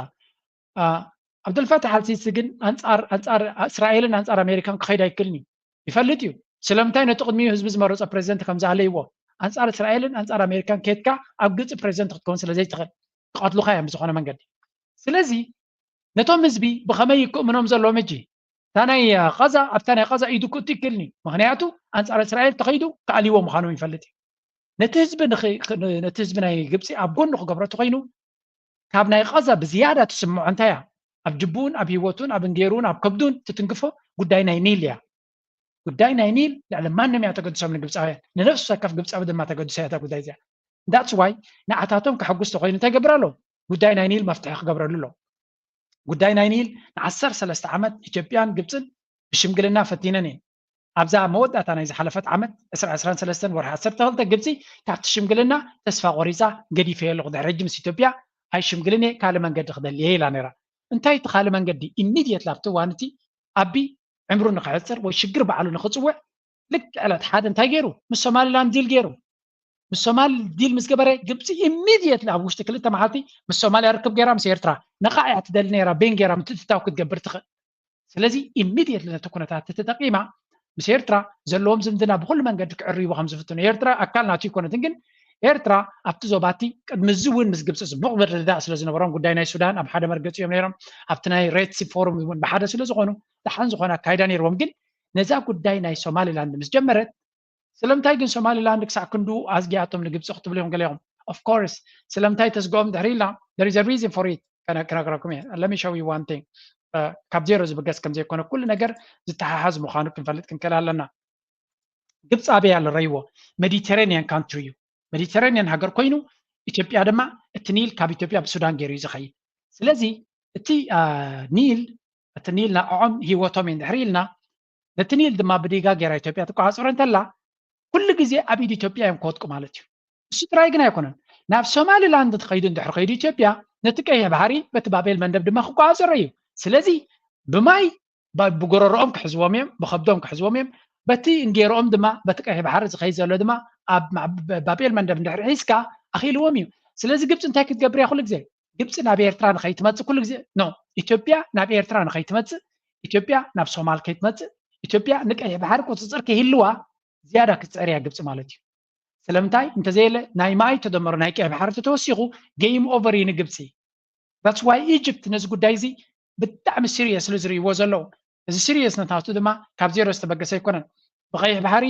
ዓብዱልፈታሕ ኣልሲሲ ግን ኣንፃር ኣንፃር እስራኤልን ኣንፃር ኣሜሪካን ክኸይድ ኣይክልን እዩ። ይፈልጥ እዩ ስለምንታይ ነቲ ቅድሚኡ ህዝቢ ዝመረፆ ፕሬዚደንት ከም ዝሃለይዎ። ኣንፃር እስራኤልን ኣንፃር ኣሜሪካን ከድካ ኣብ ግብፂ ፕሬዚደንት ክትከውን ስለ ዘይትኽእል፣ ክቐትሉኻ እዮም ብዝኾነ መንገዲ። ስለዚ ነቶም ህዝቢ ብኸመይ ክእምኖም ዘለዎም? ሕጂ እታ ናይ ቓዛ ኣብታ ናይ ቓዛ ኢዱ ክእቱ ይክእልን እዩ። ምክንያቱ ኣንፃር እስራኤል ተኸይዱ ክኣልይዎ ምዃኖም ይፈልጥ እዩ። ነቲ ህዝቢ ነቲ ህዝቢ ናይ ግብፂ ኣብ ጎኑ ክገብሮ ተኮይኑ ካብ ናይ ቓዛ ብዝያዳ ትስምዖ እንታይ እያ? ኣብ ጅቡኡን ኣብ ህይወቱን ኣብ እንጌሩን ኣብ ከብዱን ትትንክፎ ጉዳይ ናይ ኒል እያ። ጉዳይ ናይ ኒል ልዕሊ ማንም እያ ተገድሶም ንግብፃውያን። ንነፍሲ ወከፍ ግብፃዊ ድማ ተገድሶ እያ እታ ጉዳይ እዚኣ። That's why ንዓታቶም ከሐጉስ ተኮይኑ እንታይ ገብር ኣሎ? ጉዳይ ናይ ኒል መፍትሒ ክገብረሉ ኣሎ። ጉዳይ ናይ ኒል ንዓሰርተ ሰለስተ ዓመት ኢትዮጵያን ግብፅን ብሽምግልና ፈቲነን እየን። ኣብዛ መወዳእታ ናይ ዝሓለፈት ዓመት ዕስራ ዕስራን ሰለስተን ወርሒ ዓሰርተ ክልተ ግብፂ ካብቲ ሽምግልና ተስፋ ቆሪፃ ገዲፈዮ ኣለኹ፣ ድሕሪ ሕጂ ምስ ኢትዮጵያ ኣይሽምግልን እየ፣ ካልእ መንገዲ ክደሊ እየ ኢላ ነይራ። እንታይ እቲ ካልእ መንገዲ? ኢሚድየትሊ ኣብቲ እዋን እቲ ኣቢ ዕምሩ ንክሕፅር ወይ ሽግር ባዕሉ ንክፅውዕ ልክዕ ዕለት ሓደ እንታይ ገይሩ? ምስ ሶማሊላንድ ዲል ገይሩ። ምስ ሶማል ዲል ምስ ገበረ ግብፂ ኢሚድየትሊ ኣብ ውሽጢ ክልተ መዓልቲ ምስ ሶማልያ ርክብ ገይራ ምስ ኤርትራ ነቓ እያ ትደሊ ነይራ። ቤን ገይራ ምትእትታው ክትገብር ትኽእል። ስለዚ ኢሚድየትሊ ነቲ ኩነታት ተጠቂማ ምስ ኤርትራ ዘለዎም ዝምድና ብኩሉ መንገዲ ክዕርይዎ ከም ዝፍትኑ፣ ኤርትራ ኣካል ናቱ ይኮነትን፣ ግን ኤርትራ ኣብቲ ዞባቲ ቅድሚ እዚ እውን ምስ ግብፂ ፅቡቕ ምርድዳእ ስለ ዝነበሮም ጉዳይ ናይ ሱዳን ኣብ ሓደ መርገፂ እዮም ነይሮም። ኣብቲ ናይ ሬድ ሲ ፎሩም እውን ብሓደ ስለ ዝኾኑ ደሓን ዝኾነ ኣካይዳ ነይርዎም። ግን ነዛ ጉዳይ ናይ ሶማሊላንድ ምስ ጀመረት ስለምንታይ ግን ሶማሊላንድ ክሳዕ ክንዱ ኣዝጊኣቶም ንግብፂ ክትብሉ ኢኹም ገለ ኢኹም። Of course ስለምንታይ ተዝግኦም ድሕሪ ኢልና there is a reason for it። ክነግረኩም እየ። Let me show you one thing። ካብ ዜሮ ዝብገስ ከም ዘይኮነ ኩሉ ነገር ዝተሓሓዝ ምዃኑ ክንፈልጥ ክንክእል ኣለና። ግብፂ ኣበይ ኣሎ ረይዎ? ሜዲተራኒያን ካንትሪ እዩ። ሜዲተራኒያን ሃገር ኮይኑ ኢትዮጵያ ድማ እቲ ኒል ካብ ኢትዮጵያ ብሱዳን ገይሩ እዩ ዝኸይድ። ስለዚ እቲ ኒል እቲ ኒል ንዕኦም ህይወቶም እዩ እንድሕር ኢልና ነቲ ኒል ድማ ብዲጋ ገይራ ኢትዮጵያ ትቆፃፀሮ እንተላ ኩሉ ግዜ ኣብ ኢድ ኢትዮጵያ እዮም ክወድቁ ማለት እዩ። እሱ ጥራይ ግን ኣይኮነን። ናብ ሶማሊላንድ ተኸይዱ እንድሕር ከይዱ ኢትዮጵያ ነቲ ቀይሕ ባሕሪ በቲ ባቤል መንደብ ድማ ክቆፃፀሮ እዩ። ስለዚ ብማይ ብጎረሮኦም ክሕዝዎም እዮም፣ ብኸብዶም ክሕዝዎም እዮም። በቲ እንጌሮኦም ድማ በቲ ቀይሕ ባሕሪ ዝኸይድ ዘሎ ድማ ኣብ ባቤል መንደብ እንድሕር ሒዝካ ኣኽኢልዎም እዩ። ስለዚ ግብፂ እንታይ ክትገብር እያ ኩሉ ግዜ? ግብፂ ናብ ኤርትራ ንኸይትመፅእ ኩሉ ግዜ no ኢትዮጵያ ናብ ኤርትራ ንኸይትመፅእ፣ ኢትዮጵያ ናብ ሶማል ከይትመፅእ፣ ኢትዮጵያ ንቀይሕ ባሕሪ ቁፅፅር ከይህልዋ ዝያዳ ክትፅዕር እያ ግብፂ ማለት እዩ። ስለምንታይ እንተዘየለ ናይ ማይ ተደመሩ ናይ ቀይሕ ባሕሪ ተተወሲኹ game over እዩ ንግብፂ። That's why ኢጅፕት ነዚ ጉዳይ እዚ ብጣዕሚ ሲሪየስ ስለ ዝርእይዎ ዘለዉ። እዚ ሲሪየስነት ናቱ ድማ ካብ ዜሮ ዝተበገሰ ኣይኮነን። ብቐይሕ ባሕሪ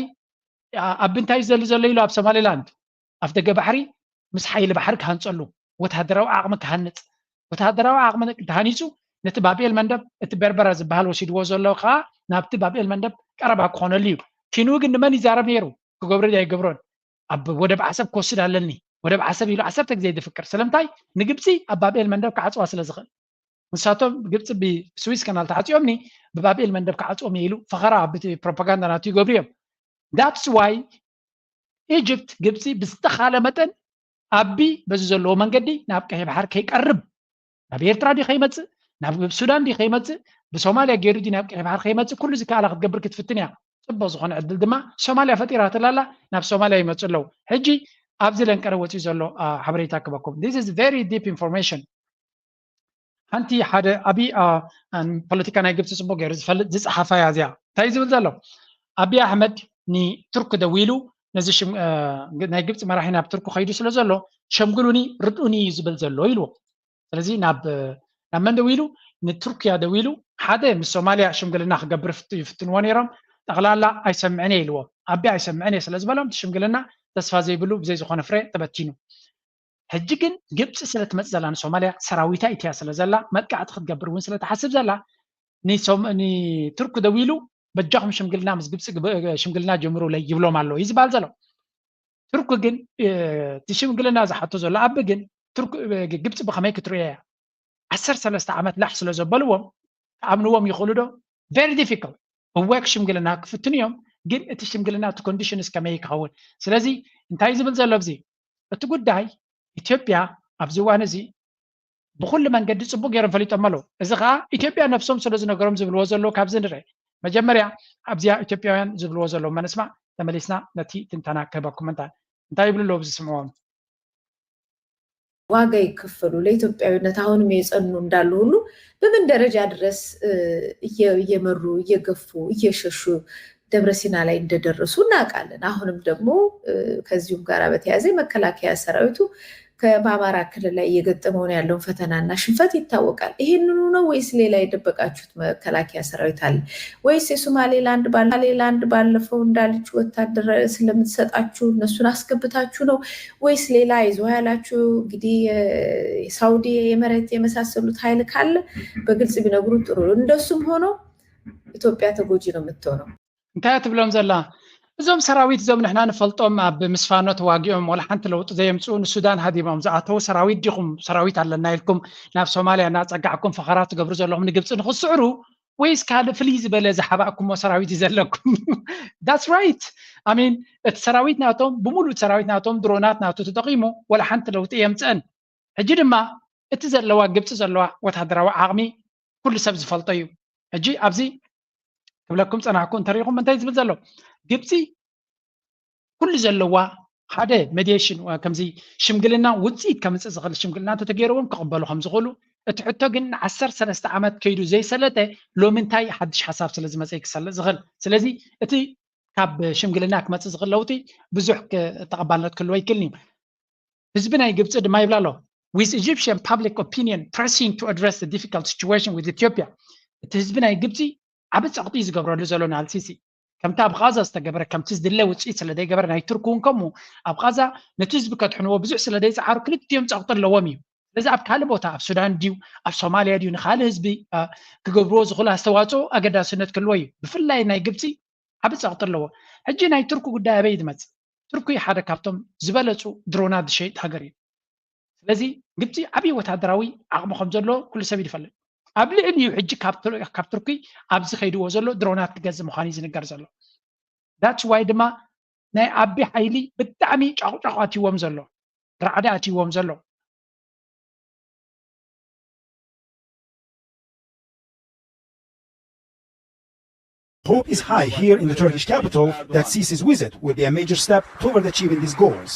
ኣብ ብንታይ ዘሊ ዘሎ ኢሉ ኣብ ሶማሊላንድ ኣፍ ደገ ባሕሪ ምስ ሓይሊ ባሕሪ ክሃንፀሉ ወታደራዊ ዓቕሚ ክሃንፅ ወታደራዊ ዓቕሚ ተሃኒፁ ነቲ ባብኤል መንደብ እቲ በርበራ ዝበሃል ወሲድዎ ዘሎ ከዓ ናብቲ ባብኤል መንደብ ቀረባ ክኾነሉ እዩ። ኪንኡ ግን ንመን ይዛረብ ነይሩ? ክገብሮ ድያ ይገብሮን? ኣብ ወደብ ዓሰብ ክወስድ ኣለኒ ወደብ ዓሰብ ኢሉ ዓሰርተ ግዜ ድፍቅር ስለምንታይ ንግብፂ ኣብ ባብኤል መንደብ ክዓፅዋ ስለ ዝኽእል ንሳቶም ግብፂ ብስዊስ ከናል ተዓፂኦምኒ ብባብኤል መንደብ ክዓፅዎም እየ ኢሉ ፈኸራ ብቲ ፕሮፓጋንዳ ናቱ ይገብሩ እዮም። That's why ኢጅፕት ግብፂ ብዝተኻለ መጠን ኣቢ በዚ ዘለዎ መንገዲ ናብ ቀይሕ ባሕር ከይቀርብ ናብ ኤርትራ ዲ ከይመፅእ ናብ ሱዳን ዲ ከይመፅእ ብሶማልያ ገይሩ ዲ ናብ ቀይሕ ባሕር ከይመፅእ ኩሉ ዝከኣላ ክትገብር ክትፍትን እያ። ፅቡቅ ዝኾነ ዕድል ድማ ሶማልያ ፈጢራትላ ኣላ። ናብ ሶማልያ ይመፁ ኣለዉ። ሕጂ ኣብዚ ለንቀረ ወፂኡ ዘሎ ሓበሬታ ክበኩም this is very deep information። ሓንቲ ሓደ ዓብዪ ፖለቲካ ናይ ግብፂ ፅቡቅ ገይሩ ዝፈልጥ ዝፀሓፋ እያ እዚኣ እንታይ ዝብል ዘሎ ኣቢ ኣሕመድ ንቱርክ ደዊሉ ነዚ ናይ ግብፂ መራሒ ናብ ቱርክ ከይዱ ስለ ዘሎ ሸምግሉኒ ርድኡኒ እዩ ዝብል ዘሎ ኢልዎ። ስለዚ ናብ ናብ መን ደዊሉ ንቱርክያ ደዊሉ ሓደ ምስ ሶማልያ ሽምግልና ክገብር ይፍትንዎ ነይሮም። ጠቕላላ ኣይሰምዕን እየ ኢልዎ። ኣቢ ኣይሰምዕን እየ ስለ ዝበሎም ሽምግልና ተስፋ ዘይብሉ ብዘይ ዝኾነ ፍረ ተበቲኑ። ሕጂ ግን ግብፂ ስለ ትመፅእ ዘላ ንሶማልያ ሰራዊታ ኢትያ ስለ ዘላ መጥቃዕቲ ክትገብር እውን ስለ ትሓስብ ዘላ ንቱርክ ደዊሉ በጃኹም ሽምግልና ምስ ግብፂ ሽምግልና ጀምሩለይ ይብሎም ኣሎ እዩ ዝበሃል ዘሎ። ቱርክ ግን እቲ ሽምግልና ዝሓቶ ዘሎ ኣቢ ግን ግብፂ ብኸመይ ክትርእዮ እያ? ዓሰርተ ሰለስተ ዓመት ላሕ ስለ ዘበልዎም ክኣምንዎም ይኽእሉ ዶ? Very difficult። እወ ሽምግልና ክፍትኑ እዮም። ግን እቲ ሽምግልና እቲ ኮንዲሽን እስከመይ ክኸውን? ስለዚ እንታይ ዝብል ዘሎ ኣብዚ እቲ ጉዳይ ኢትዮጵያ ኣብዚ እዋን እዚ ብኩሉ መንገዲ ፅቡቅ ገይሮም ፈሊጦም ኣለዉ። እዚ ከዓ ኢትዮጵያ ነብሶም ስለ ዝነገሮም ዝብልዎ ዘለዉ ካብዚ ንርአ። መጀመርያ ኣብዚኣ ኢትዮጵያውያን ዝብልዎ ዘለዉ መንስማ ተመሊስና ነቲ ትንተና ክህበኩም እንታ እንታይ ይብሉ ኣለዉ ብዝስምዕዎም ዋጋ ይከፈሉ ለኢትዮጵያዊነት አሁንም የጸኑ እንዳሉ ሁሉ በምን ደረጃ ድረስ እየመሩ እየገፉ እየሸሹ ደብረ ሲና ላይ እንደደረሱ እናውቃለን። አሁንም ደግሞ ከዚሁም ጋር በተያያዘ መከላከያ ሰራዊቱ በአማራ ክልል ላይ እየገጠመውን ያለውን ፈተናና ሽንፈት ይታወቃል። ይህንኑ ነው ወይስ ሌላ የደበቃችሁት መከላከያ ሰራዊት አለ? ወይስ የሶማሌላንድ ባለፈው እንዳልች ወታደር ስለምትሰጣችሁ እነሱን አስገብታችሁ ነው ወይስ ሌላ ይዞ ያላችሁ እንግዲህ ሳውዲ የመረት የመሳሰሉት ኃይል ካለ በግልጽ ቢነግሩ ጥሩ። እንደሱም ሆኖ ኢትዮጵያ ተጎጂ ነው የምትሆነው። እንታይ ትብሎም ዘላ እዞም ሰራዊት እዞም ንሕና ንፈልጦም ኣብ ምስፋኖ ተዋጊኦም ወላ ሓንቲ ለውጢ ዘየምፅኡ ንሱዳን ሃዲሞም ዝኣተው ሰራዊት ዲኹም ሰራዊት ኣለና ኢልኩም ናብ ሶማልያ እናፀጋዕኩም ፈኸራ ትገብሩ ዘለኹም ንግብፂ ንክስዕሩ ወይስ ካልእ ፍልይ ዝበለ ዝሓባእኩሞ ሰራዊት እዩ ዘለኩም? That's right. I mean እቲ ሰራዊት ናቶም ብሙሉእ ሰራዊት ናቶም ድሮናት ናቱ ተጠቂሙ ወላ ሓንቲ ለውጢ የምፅእን። ሕጂ ድማ እቲ ዘለዋ ግብፂ ዘለዋ ወታደራዊ ዓቕሚ ኩሉ ሰብ ዝፈልጦ እዩ። ሕጂ ኣብዚ ክብለኩም ፀናሕኩ እንተሪኢኹም እንታይ ዝብል ዘሎ ግብፂ ኩሉ ዘለዋ ሓደ ሜዲሽን ከምዚ ሽምግልና ውፅኢት ከምፅእ ዝኽእል ሽምግልና እንተተገይርዎም ክቕበሉ ከም ዝኽእሉ እቲ ሕቶ ግን ንዓሰርተ ሰለስተ ዓመት ከይዱ ዘይሰለጠ ሎሚ እንታይ ሓድሽ ሓሳብ ስለ ዝመፀ ክሰልጥ ዝኽእል ስለዚ እቲ ካብ ሽምግልና ክመፅእ ዝኽእል ለውጢ ብዙሕ ተቐባልነት ክህልዎ ይክእል እዩ ህዝቢ ናይ ግብፂ ድማ ይብላ ኣሎ with Egyptian public opinion pressing to address the difficult situation with Ethiopia እቲ ህዝቢ ናይ ግብፂ ዓቢ ፀቕጢ ዝገብረሉ ዘሎ ንኣልሲሲ ከምቲ ኣብ ቃዛ ዝተገበረ ከምቲ ዝድለ ውፅኢት ስለ ዘይገበረ ናይ ቱርክ እውን ከምኡ ኣብ ቃዛ ነቲ ህዝቢ ከድሕንዎ ብዙሕ ስለ ዘይፀዓሩ ክልቲኦም ፀቕጢ ኣለዎም እዩ ስለዚ ኣብ ካልእ ቦታ ኣብ ሱዳን ድዩ ኣብ ሶማልያ ድዩ ንካልእ ህዝቢ ክገብርዎ ዝኽእሉ ኣስተዋፅኦ ኣገዳስነት ክህልዎ እዩ ብፍላይ ናይ ግብፂ ዓቢ ፀቕጢ ኣለዎ ሕጂ ናይ ቱርክ ጉዳይ ኣበይ ዝመፅእ ቱርክ ሓደ ካብቶም ዝበለፁ ድሮናት ዝሸይጥ ሃገር እዩ ስለዚ ግብፂ ዓብዪ ወታደራዊ ዓቕሚ ከም ዘለዎ ኩሉ ሰብ ይፈልጥ ኣብ ልዕሊ እዩ ሕጂ ካብ ቱርኪ ኣብዚ ከይድዎ ዘሎ ድሮናት ክገዝእ ምዃኑ እዩ ዝንገር ዘሎ that's why ድማ ናይ ኣቢ ሓይሊ ብጣዕሚ ጫቑጫቑ ኣትይዎም ዘሎ ራዕዲ ኣትይዎም ዘሎ Hope is high here in the Turkish capital that Sisi's visit will be a major step toward achieving these goals.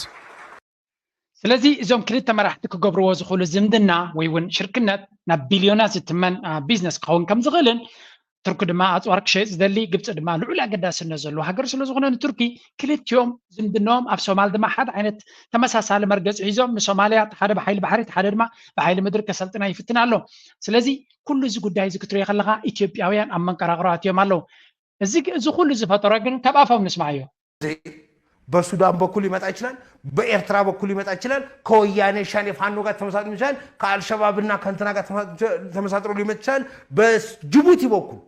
ስለዚ እዞም ክልተ መራሕቲ ክገብርዎ ዝኽእሉ ዝምድና ወይ እውን ሽርክነት ናብ ቢልዮናት ዝትመን ቢዝነስ ክኸውን ከም ዝኽእልን ቱርኪ ድማ ኣፅዋር ክሸይጥ ዝደሊ ግብፂ ድማ ልዑል ኣገዳስነት ዘለዎ ሃገር ስለ ዝኾነ ንቱርኪ ክልቲኦም ዝምድናኦም ኣብ ሶማል ድማ ሓደ ዓይነት ተመሳሳሊ መርገፂ ሒዞም ንሶማልያ ሓደ ብሓይሊ ባሕሪ ሓደ ድማ ብሓይሊ ምድሪ ከሰልጥና ይፍትን ኣሎ ስለዚ ኩሉ እዚ ጉዳይ እዚ ክትሪኦ ከለካ ኢትዮጵያውያን ኣብ መንቀራቅሮ ኣትዮም ኣለዉ እዚ እዚ ኩሉ ዝፈጠሮ ግን ካብ ኣፎም ንስማዓዮ በሱዳን በኩል ሊመጣ ይችላል፣ በኤርትራ በኩል ሊመጣ ይችላል፣ ከወያኔ ሸኔ ፋኖ ጋር ተመሳጥሮ ይችላል፣ ከአልሸባብና ከንትና ጋር ተመሳጥሮ ሊመጣ ይችላል፣ በጅቡቲ በኩል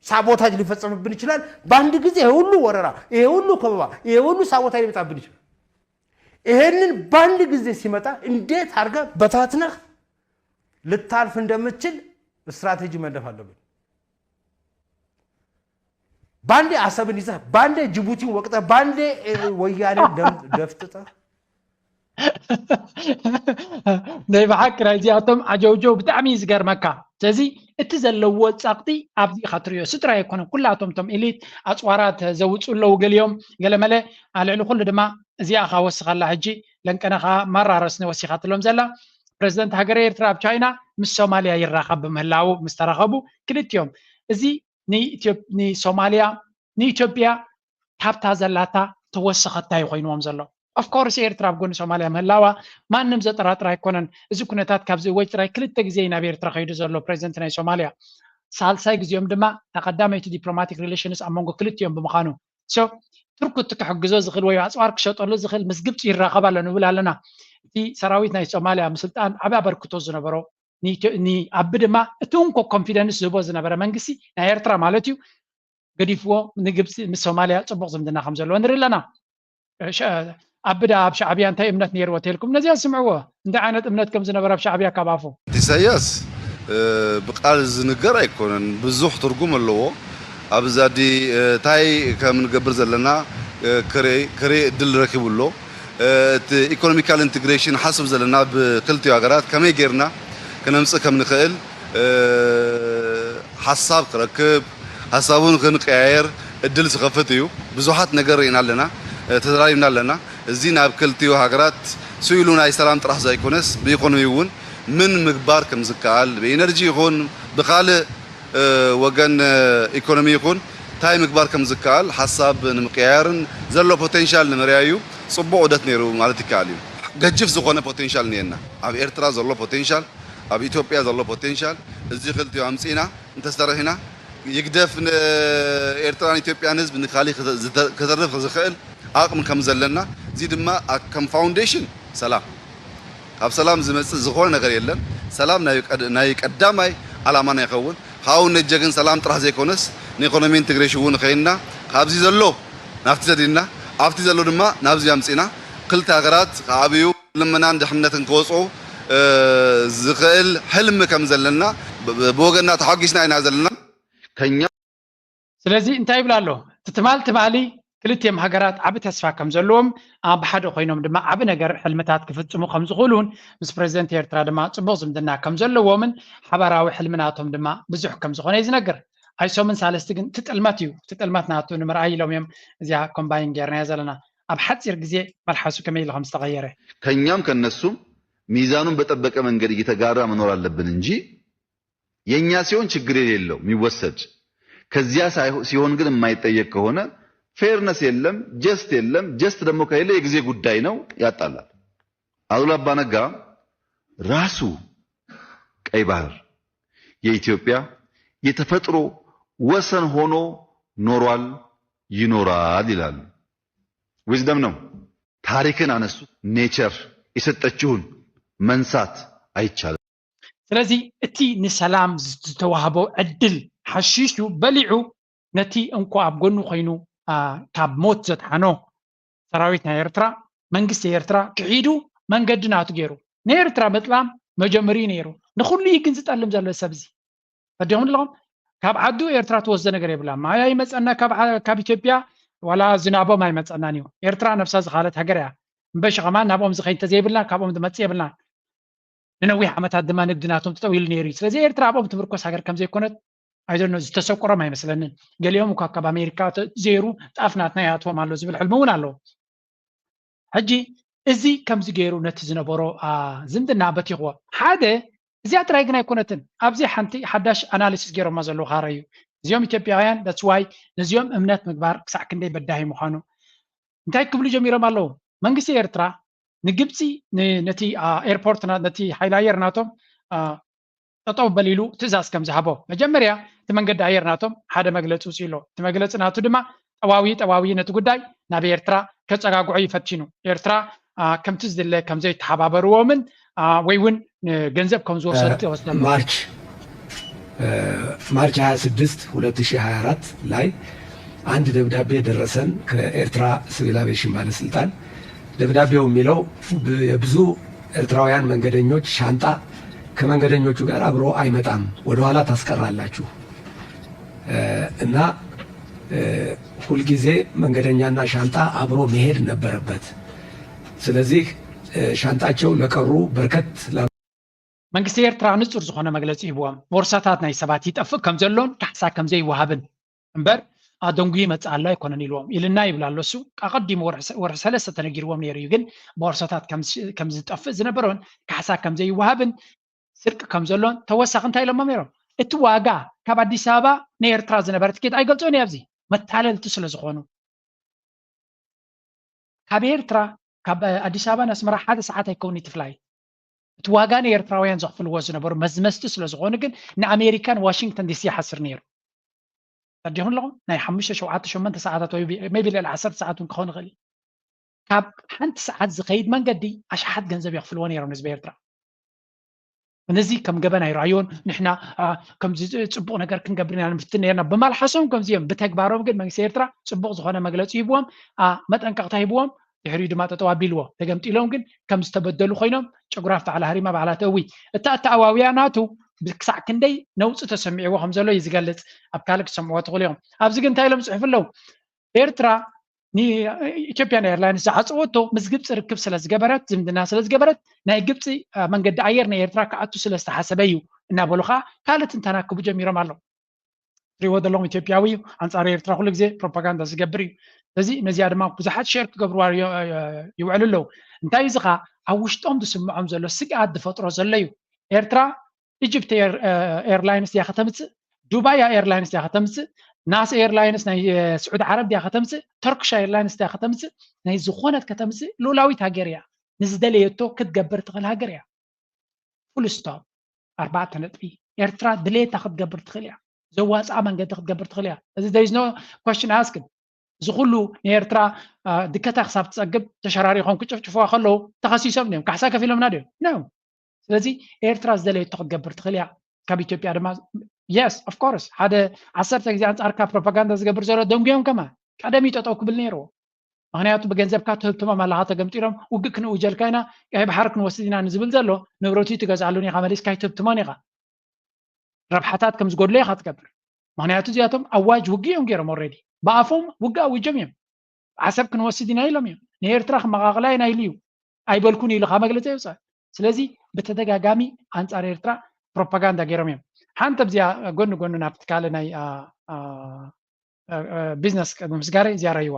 ሳቦታጅ ሊፈጸምብን ይችላል። በአንድ ጊዜ ይሄ ሁሉ ወረራ፣ ይሄ ሁሉ ከበባ፣ ይሄ ሁሉ ሳቦታጅ ሊመጣብን ይችላል። ይሄንን በአንድ ጊዜ ሲመጣ እንዴት አድርገህ በታትነህ ልታልፍ እንደምትችል ስትራቴጂ መንደፍ አለብን። ባንዴ አሰብን ይዘህ ባንዴ ጅቡቲን ወቅጠህ ባንዴ ወያኔ ደፍጥጠህ ናይ ብሓቂ ናይዚኣቶም ዓጀውጀው ብጣዕሚ እዩ ዝገርመካ ስለዚ እቲ ዘለዎ ጸቕጢ ኣብዚ ኢኻ ትሪኦ ስድራ ኣይኮነን ኩላቶም ቶም ኢሊት ኣፅዋራት ዘውፅኡ ኣለዉ ገሊኦም ገለመለ ልዕሊ ኩሉ ድማ እዚኣ ኻ ወስኻላ ሕጂ ለንቀነኻ ማራ ረስኒ ወሲኻትሎም ዘላ ፕረዚደንት ሃገረ ኤርትራ ኣብ ቻይና ምስ ሶማልያ ይራኸብ ብምህላዉ ምስ ተራኸቡ ክልቲኦም እዚ ንሶማልያ ንኢትዮጵያ ካብታ ዘላታ ተወሰኸታ እዩ ኮይንዎም ዘሎ ኦፍኮርስ ኤርትራ ኣብ ጎኒ ሶማልያ ምህላዋ ማንም ዘጠራጥር ኣይኮነን እዚ ኩነታት ካብዚ እወጅ ጥራይ ክልተ ግዜ እዩ ናብ ኤርትራ ከይዱ ዘሎ ፕሬዚደንት ናይ ሶማልያ ሳልሳይ ግዜኦም ድማ ተቀዳመይቲ ዲፕሎማቲክ ሪሌሽንስ ኣብ መንጎ ክልቲኦም ብምዃኑ ሶ ቱርክ እቲ ክሕግዞ ዝኽእል ወይ ኣፅዋር ክሸጠሉ ዝኽእል ምስ ግብፂ ይራኸብ ኣሎ ንብል ኣለና እቲ ሰራዊት ናይ ሶማልያ ምስልጣን ዓብ ኣበርክቶ ዝነበሮ ንኣቢ ድማ እቲ እንኮ ኮንፊደንስ ዝህቦ ዝነበረ መንግስቲ ናይ ኤርትራ ማለት እዩ ገዲፍዎ ንግብፂ ምስ ሶማልያ ፅቡቅ ዝምድና ከም ዘለዎ ንርኢ ኣለና ኣቢ ዳ ኣብ ሻዕብያ እንታይ እምነት ነይርዎ ተልኩም ነዚኣ ስምዕዎ እንታይ ዓይነት እምነት ከም ዝነበረ ኣብ ሻዕብያ ካብ ኣፉ ኢሳያስ ብቃል ዝንገር ኣይኮነን ብዙሕ ትርጉም ኣለዎ ኣብዚ ዓዲ እንታይ ከም ንገብር ዘለና ክርኢ እድል ረኪቡ ኣሎ። እቲ ኢኮኖሚካል ኢንቴግሬሽን ሓስብ ዘለና ብክልቲኡ ሃገራት ከመይ ጌርና ክነምፅእ ከም ንኽእል ሓሳብ ክረክብ ሓሳቡን ክንቀያየር እድል ዝኸፍት እዩ። ብዙሓት ነገር ርኢና ኣለና፣ ተዘራሪብና ኣለና። እዚ ናብ ክልቲኡ ሃገራት ስኢሉ ናይ ሰላም ጥራሕ ዘይኮነስ ብኢኮኖሚ እውን ምን ምግባር ከም ዝከኣል ብኢነርጂ ይኹን ብካልእ ወገን ኢኮኖሚ ይኹን እንታይ ምግባር ከም ዝከኣል ሓሳብ ንምቅያርን ዘሎ ፖቴንሻል ንምርያዩ ፅቡቅ ዑደት ነይሩ ማለት ይከኣል እዩ። ገጅፍ ዝኾነ ፖቴንሻል እኒአና። ኣብ ኤርትራ ዘሎ ፖቴንሻል፣ ኣብ ኢትዮጵያ ዘሎ ፖቴንሻል እዚ ክልቲኡ ኣምፂና እንተሰርሕና ይግደፍ ንኤርትራን ኢትዮጵያን ህዝብ ንካሊእ ክተ- ዝተ- ክተርፍ ዝኽእል ኣቕሚ ከም ዘለና እዚ ድማ ኣ- ከም ፋውንዴሽን ሰላም ካብ ሰላም ዝመፅእ ዝኾነ ነገር የለን። ሰላም ናይ ቀድ- ናይ ቀዳማይ ዓላማና ይኸውን። ካብኡ ነጀግን ሰላም ጥራሕ ዘይኮነስ ንኢኮኖሚ ኢንቴግሬሽን እውን ንኸይንና ካብዚ ዘሎ ናብቲ ዘድልና ኣብቲ ዘሎ ድማ ናብዚ ኣምፂና ክልተ ሃገራት ክዓብዩ ልመናን ድሕነትን ክወፅኡ ዝኽእል ሕልሚ ከም ዘለና ብወገንና ተሓጒስና ኢና ዘለና። ከኛ ስለዚ እንታይ ይብል ኣሎ እቲ ትማል ትማሊ ክልቲኦም ሃገራት ዓቢ ተስፋ ከም ዘለዎም ኣብ ሓደ ኮይኖም ድማ ዓቢ ነገር ሕልምታት ክፍጽሙ ከም ዝኽእሉን ምስ ፕሬዚደንት ኤርትራ ድማ ጽቡቕ ዝምድና ከም ዘለዎምን ሓባራዊ ሕልምናቶም ድማ ብዙሕ ከም ዝኾነ እዩ ዝነግር። ኣይሶምን ሳለስቲ ግን እቲ ጥልመት እዩ። እቲ ጥልመት ናቱ ንምርኣይ ኢሎም እዮም እዚኣ ኮምባይን ጌርናዮ ዘለና። ኣብ ሓጺር ግዜ መልሓሱ ከመይ ኢሉ ከም ዝተቐየረ። ከኛም ከነሱም ሚዛኑን በጠበቀ መንገድ እየተጋራ መኖር አለብን እንጂ የኛ ሲሆን ችግር የሌለው የሚወሰድ ከዚያ ሳይሆ- ሲሆን ግን የማይጠየቅ ከሆነ ፌርነስ የለም፣ ጀስት የለም። ጀስት ደግሞ ከሌለ የጊዜ ጉዳይ ነው፣ ያጣላል። አሉላ አባነጋ ራሱ ቀይ ባህር የኢትዮጵያ የተፈጥሮ ወሰን ሆኖ ኖሯል፣ ይኖራል ይላሉ። ዊዝደም ነው። ታሪክን አነሱ። ኔቸር የሰጠችውን መንሳት አይቻልም። ስለዚ እቲ ንሰላም ዝተዋህቦ ዕድል ሓሺሹ በሊዑ ነቲ እንኮ ኣብ ጎኑ ኮይኑ አ፣ ካብ ሞት ዘድሓኖ ሰራዊት ናይ ኤርትራ መንግስቲ ኤርትራ ክሒዱ መንገዲ ናቱ ገይሩ ንኤርትራ ምጥላም መጀመሪኡ ነይሩ። ንኩሉ እዩ ግን ዝጠልም ዘሎ ሰብ እዚ። ፈዲኹም ኣለኹም ካብ ዓዱ ኤርትራ ትወስዶ ነገር የብላ። ማይ ኣይመፀና ካብ ዓ- ካብ ኢትዮጵያ ዋላ ዝናቦም ኣይመፀናን እዩ። ኤርትራ ነብሳ ዝኻለት ሃገር እያ። እምበሺ ከማን ናብኦም ዝኸይድ እንተዘይብልና ካብኦም ዝመፅእ የብልናን። ንነዊሕ ዓመታት ድማ ንግዲ ናቶም ጠጠው ኢሉ ነይሩ እዩ። ስለዚ ኤርትራ ኣብኦም ትምርኮስ ሃገር ከም ዘይኮነት ኣይደኖ ዝተሰቆሮም ኣይመስለንን። ገሊኦም እኳ ካብ ኣሜሪካ ተ- ዘይሩ ጣፍ ናትና ይኣትዎም ኣሎ ዝብል ሕልሚ እውን ኣለዎ። ሕጂ እዚ ከምዚ ገይሩ ነቲ ዝነበሮ አ፣ ዝምድና በቲኽዎ። ሓደ እዚኣ ጥራይ ግን ኣይኮነትን። ኣብዚ ሓንቲ ሓዳሽ ኣናሊሲስ ገይሮማ ዘለዉ ካረ እዩ። እዚኦም ኢትዮጵያውያን that's why ነዚኦም እምነት ምግባር ክሳዕ ክንደይ በዳሂ ምዃኑ እንታይ ክብሉ ጀሚሮም ኣለዉ። መንግስቲ ኤርትራ ንግብፂ ን- ነቲ አ፣ ኤርፖርት ና- ነቲ ሓይሊ ኣየር ናቶም አ፣ ጠጠው በል ኢሉ ትእዛዝ ከም ዝሃቦ መጀመርያ እቲ መንገዲ ኣየር ናቶም ሓደ መግለፂ ውፅኡ ኣሎ። እቲ መግለፂ ናቱ ድማ ጠዋዊ ጠዋዊ ነቲ ጉዳይ ናብ ኤርትራ ከፀጋግዖ እዩ ፈቲኑ። ኤርትራ አ፣ ከምቲ ዝድለ ከም ዘይተሓባበርዎምን አ፣ ወይ እውን ገንዘብ ከም ዝወሰዱ ተወስደሎም። ማርች እ፣ ማርች ሃያ ስድስት ሁለት ሺ ሃያ አራት ላይ አንድ ደብዳቤ ደረሰን ከኤርትራ ሲቪል አቪዬሽን ባለስልጣን። ደብዳቤው የሚለው ብ- የብዙ ኤርትራውያን መንገደኞች ሻንጣ ከመንገደኞቹ ጋር አብሮ አይመጣም፣ ወደኋላ ታስቀራላችሁ እ፣ እና እ፣ ሁልጊዜ መንገደኛና ሻንጣ አብሮ መሄድ ነበረበት። ስለዚህ እ፣ ሻንጣቸው ለቀሩ በርከት ላሉ መንግስቲ ኤርትራ ንጹር ዝኾነ መግለጺ ሂብዎም። ቦርሳታት ናይ ሰባት ይጠፍእ ከም ዘሎን ካሕሳ ከም ዘይወሃብን እምበር ኣደንጉ ይመጽእ ኣሎ ኣይኮነን ኢልዎም ኢልና ይብል ኣሎ እሱ። ኣቐዲሙ ወርሒ ሰ- ወርሒ ሰለስተ ተነጊርዎም ነይሩ እዩ፣ ግን ቦርሳታት ከም ዝ- ከም ዝጠፍእ ዝነበሮን ካሕሳ ከም ዘይወሃብን ስርቂ ከም ዘሎን ተወሳኺ እንታይ ኢሎሞም ነይሮም? እቲ ዋጋ ካብ ኣዲስ ኣበባ ንኤርትራ ዝነበረ ትኬት ኣይገልጾን እዩ ኣብዚ መታለልቲ ስለ ዝኾኑ። ካብ ኤርትራ ካብ ኣዲስ ኣበባ ንኣስመራ ሓደ ሰዓት ኣይከውን እቲ ፍላይ። እቲ ዋጋ ንኤርትራውያን ዘኽፍልዎ ዝነበሩ መዝመዝቲ ስለ ዝኾኑ ግን ንኣሜሪካን ዋሽንግተን ዲሲ ይሓስር ነይሩ። ተረዲኹም ኣለኹም? ናይ ሓሙሽተ ሸውዓተ ሸሞንተ ሰዓታት ወይ ቢ- maybe ልዕሊ ዓሰርተ ሰዓት እውን ክኸውን ይኽእል እዩ። ካብ ሓንቲ ሰዓት ዝኸይድ መንገዲ ኣሽሓት ገንዘብ የኽፍልዎ ነይሮም ንህዝቢ ኤርትራ። ነዚ ከም ገበን ኣይረኣዮን። ንሕና አ፣ ከምዚ ጽቡቕ ነገር ክንገብር ኢና ንፍትን ነርና ብማልሓሶም ከምዚ እዮም። ብተግባሮም ግን መንግስቲ ኤርትራ ጽቡቕ ዝኾነ መግለጺ ሂብዎም፣ አ፣ መጠንቀቕታ ሂብዎም። ድሕሪኡ ድማ ጠጠው ኣቢልዎ። ተገምጢሎም ግን ከም ዝተበደሉ ኮይኖም ጨጉራፍ ባዕላ ሃሪማ ባዕላ ተእዊ። እታ ኣተኣዋውያ ናቱ ክሳዕ ክንደይ ነውፂ ተሰሚዕዎ ከም ዘሎ እዩ ዝገልፅ። ኣብ ካልእ ክትሰምዕዎ ትኽእሉ እዮም። ኣብዚ ግን እንታይ ኢሎም ፅሑፍ ኣለዉ? ኤርትራ ንኢትዮጵያን ኤርላይንስ ዝዓፀወቶ ምስ ግብፂ ርክብ ስለ ዝገበረት፣ ዝምድና ስለ ዝገበረት፣ ናይ ግብፂ መንገዲ ኣየር ንኤርትራ ክኣቱ ስለ ዝተሓሰበ እዩ እናበሉ ከዓ ካልእ ትንተና ክቡ ጀሚሮም ኣለዉ። ትሪእዎ ዘለኹም ኢትዮጵያዊ እዩ ኣንፃር ኤርትራ ኩሉ ግዜ ፕሮፓጋንዳ ዝገብር እዩ። ስለዚ ነዚኣ ድማ ብዙሓት ሸር ክገብርዋ ይውዕሉ ኣለዉ። እንታይ እዚ ከዓ ኣብ ውሽጦም ዝስምዖም ዘሎ ስግኣት ዝፈጥሮ ዘሎ እዩ። ኤርትራ ኢጅፕት ኤርላይንስ ድያ ከተምፅእ፣ ዱባይ ኤርላይንስ ድያ ከተምፅእ፣ ናስ ኤርላይንስ ናይ ስዑድ ዓረብ ድያ ከተምፅእ፣ ተርክሽ ኤርላይንስ ድያ ከተምፅእ፣ ናይ ዝኾነት ከተምፅእ ሉላዊት ሃገር እያ። ንዝደለየቶ ክትገብር ትኽእል ሃገር እያ። ፉል ስቶፕ። ኣርባዕተ ነጥቢ። ኤርትራ ድሌታ ክትገብር ትኽእል እያ። ዘዋፅኣ መንገዲ ክትገብር ትኽእል እያ። እዚ there is no question asked። እዚ ኩሉ ንኤርትራ ድከታ ክሳብ ትፀግብ ተሸራሪኾም ክጭፍጭፍዋ ከለዉ ተኸሲሶም ድዮም? ካሕሳ ከፊሎምና ድዮም? ኖ። ስለዚ ኤርትራ ዝደለየቶ ክትገብር ትኽእል እያ። ካብ ኢትዮጵያ ድማ yes of course ሓደ ዓሰርተ ግዜ ኣንፃርካ ፕሮፓጋንዳ ዝገብር ዘሎ ደንጉዮም ከማ ቀደም እዩ ጠጠው ክብል ነይርዎ። ምክንያቱ ብገንዘብካ ትህብትሞም ኣለካ ተገምጢሎም ውግእ ክንእውጀልካ ኢና ቀይ ባሕር ክንወስድ ኢና ንዝብል ዘሎ ንብረቱ ትገዝኣሉን ኢካ መሊስካ ይትህብትሞን ኢካ። ረብሓታት ከም ዝጎድሎ ኢካ ትገብር። ምክንያቱ እዚኣቶም ኣዋጅ ውግእ እዮም ገይሮም ኦልሬዲ ብኣፎም ውግእ ኣዊጆም እዮም። ዓሰብ ክንወስድ ኢና ኢሎም እዮም። ንኤርትራ ክመቃቅላ ኢና ኢሉ እዩ። ኣይበልኩን ኢሉ ካብ መግለፂ የውፅእ። ስለዚ ብተደጋጋሚ ኣንፃር ኤርትራ ፕሮፓጋንዳ ገይሮም እዮም። ሓንቲ ኣብዚኣ ጎኒ ጎኒ ናብቲ ካልእ ናይ ቢዝነስ ቅድሚ ምስጋረ እዚኣ ረይዋ።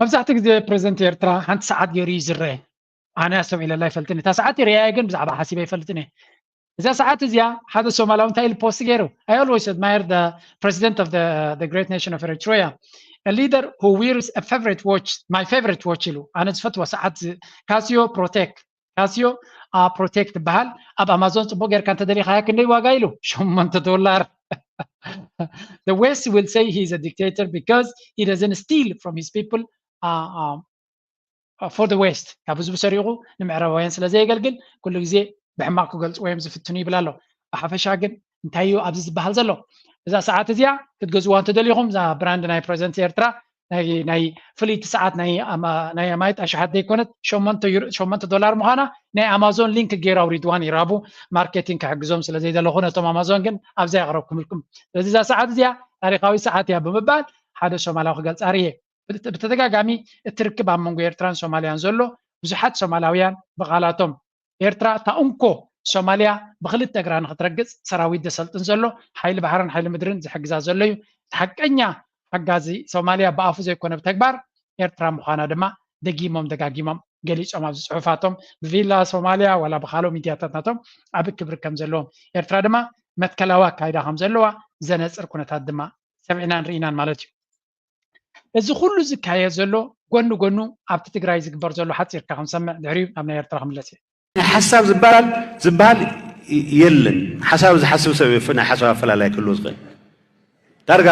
መብዛሕትኡ ግዜ ፕሬዚደንት ኤርትራ ሓንቲ ሰዓት ገይሩ እዩ ዝረአ። ኣነ ኣስተውዒለላ ኣይፈልጥን። እታ ሰዓት ርእያየ ግን ብዛዕባ ሓሲበ ኣይፈልጥን እየ። እዛ ሰዓት እዚኣ ሓደ ሶማላዊ እንታይ ኢሉ ፖስት ገይሩ? I always admire the president of the, the great nation of Eritrea. A leader who wears a favorite watch, my favorite watch ኢሉ። ኣነ ዝፈትዋ ሰዓት ካሲዮ ፕሮቴክ ካሲዮ ፕሮቴክ ትበሃል። ኣብ ኣማዞን ፅቡቅ ጌርካ እንተደሊኻያ ክንደይ ዋጋ ኢሉ? ሸሞንተ ዶላር። The West will say he is a dictator because he doesn't steal from his people. For the West ካብ ህዝቡ ሰሪቑ ንምዕራባውያን ስለ ዘየገልግል ኩሉ ግዜ ብሕማቕ ክገልፅዎ እዮም ዝፍትኑ ይብል ኣሎ። ብሓፈሻ ግን እንታይ እዩ ኣብዚ ዝበሃል ዘሎ? እዛ ሰዓት እዚኣ ክትገዝዋ እንተደሊኹም እዛ ብራንድ ናይ ፕሬዚደንት ኤርትራ ናይ ፍልይቲ ሰዓት ናይ ኣማይት ኣሽሓት ዘይኮነት ሸሞንተ ዶላር ምዃና ናይ ኣማዞን ሊንክ ገይሩ ኣውሪድዋ ነይሩ። ኣብኡ ማርኬቲንግ ክሕግዞም ስለ ዘይደለኹ ነቶም ኣማዞን ግን ኣብዛ የቕረብኩምልኩም። ስለዚ እዛ ሰዓት እዚኣ ታሪካዊ ሰዓት እያ ብምባል ሓደ ሶማላዊ ክገልፃ ርየ። ብተደጋጋሚ እቲ ርክብ ኣብ መንጎ ኤርትራን ሶማልያን ዘሎ ብዙሓት ሶማላውያን ብቓላቶም ኤርትራ እታ እንኮ ሶማልያ ብክልተ እግራ ንክትረግፅ ሰራዊት ዘሰልጥን ዘሎ ሓይሊ ባሕርን ሓይሊ ምድርን ዝሕግዛ ዘሎ እዩ። እቲ ሓቀኛ ሓጋዚ ሶማልያ ብኣፉ ዘይኮነ ብተግባር ኤርትራ ምዃና ድማ ደጊሞም ደጋጊሞም ገሊፆም ኣብዚ ፅሑፋቶም ብቪላ ሶማልያ ዋላ ብካልኦ ሚድያታት ናቶም ዓቢ ክብሪ ከም ዘለዎም ኤርትራ ድማ መትከላዊ ኣካይዳ ከም ዘለዋ ዘነፅር ኩነታት ድማ ሰሚዕናን ርኢናን ማለት እዩ። እዚ ኩሉ ዝካየድ ዘሎ ጎኒ ጎኑ ኣብቲ ትግራይ ዝግበር ዘሎ ሓፂርካ ክንሰምዕ ድሕሪኡ ናብ ናይ ኤርትራ ክምለስ እየ። ናይ ሓሳብ ዝበሃል ዝበሃል የለን። ሓሳብ ዝሓስብ ሰብ ናይ ሓሳብ ኣፈላላይ ክህልዎ ዝኽእል ዳርጋ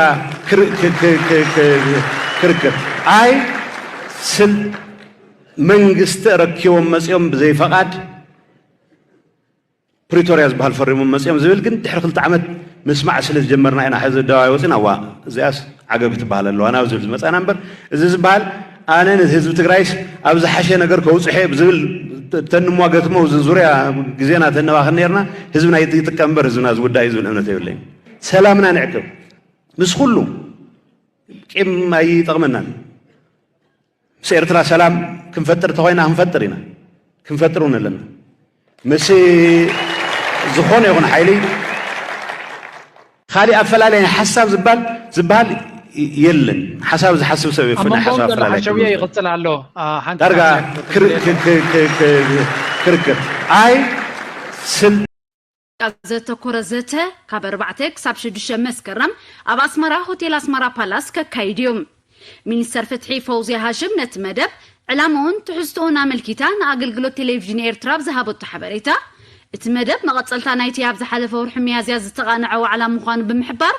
ክርክር ኣይ ስል መንግስቲ ረኪቦም መፂኦም ብዘይፈቓድ ፕሪቶርያ ዝበሃል ፈሪሞም መፂኦም ዝብል ግን ድሕሪ ክልተ ዓመት ምስማዕ ስለ ዝጀመርና ኢና ሕዚ ኣደባባይ ወፂና እዋ እዚኣስ ዓገብ ክትበሃል ኣለዋ ናብ ዝብል ዝመፃና እምበር እዚ ዝበሃል ኣነ ንህዝቢ ትግራይስ ኣብ ዝሓሸ ነገር ከውፅሐ ብዝብል ተንሟገትሞ እዚ ዙርያ ግዜና ተነባኽን ነርና ህዝብና ይጥቀም እምበር ህዝብና ዝጉዳይ ዝብል እምነት የብለይ። ሰላምና ንዕቅብ ምስ ኩሉ ቂም ኣይጠቕመናን። ምስ ኤርትራ ሰላም ክንፈጥር ተኾይና ክንፈጥር ኢና ክንፈጥር እውን ኣለና። ምስ ዝኾነ ይኹን ሓይሊ ካሊእ ኣፈላለየ ሓሳብ ዝበሃል ዝበሃል የለን። ሓሳብ ዝሓስብ ሰብ ኣብ ናይ ሓሳብ ኣፈላለየ ይቕፅል ኣሎ። ዳርጋ ክርክር ኣይ ስል ዘተኮረ ዘተ ካብ ኣርባዕተ ክሳብ ሽዱሽተ መስከረም ኣብ ኣስመራ ሆቴል ኣስመራ ፓላስ ከካይድ እዩ። ሚኒስተር ፍትሒ ፈውዝያ ሃሽም ነቲ መደብ ዕላማኡን ትሕዝቶኡን ኣመልኪታ ንኣገልግሎት ቴሌቪዥን ኤርትራ ኣብ ዝሃበቶ ሓበሬታ፣ እቲ መደብ መቐጸልታ ናይቲ ኣብ ዝሓለፈ ወርሒ ሚያዝያ ዝተቓንዐ ዋዕላ ምዃኑ ብምሕባር፣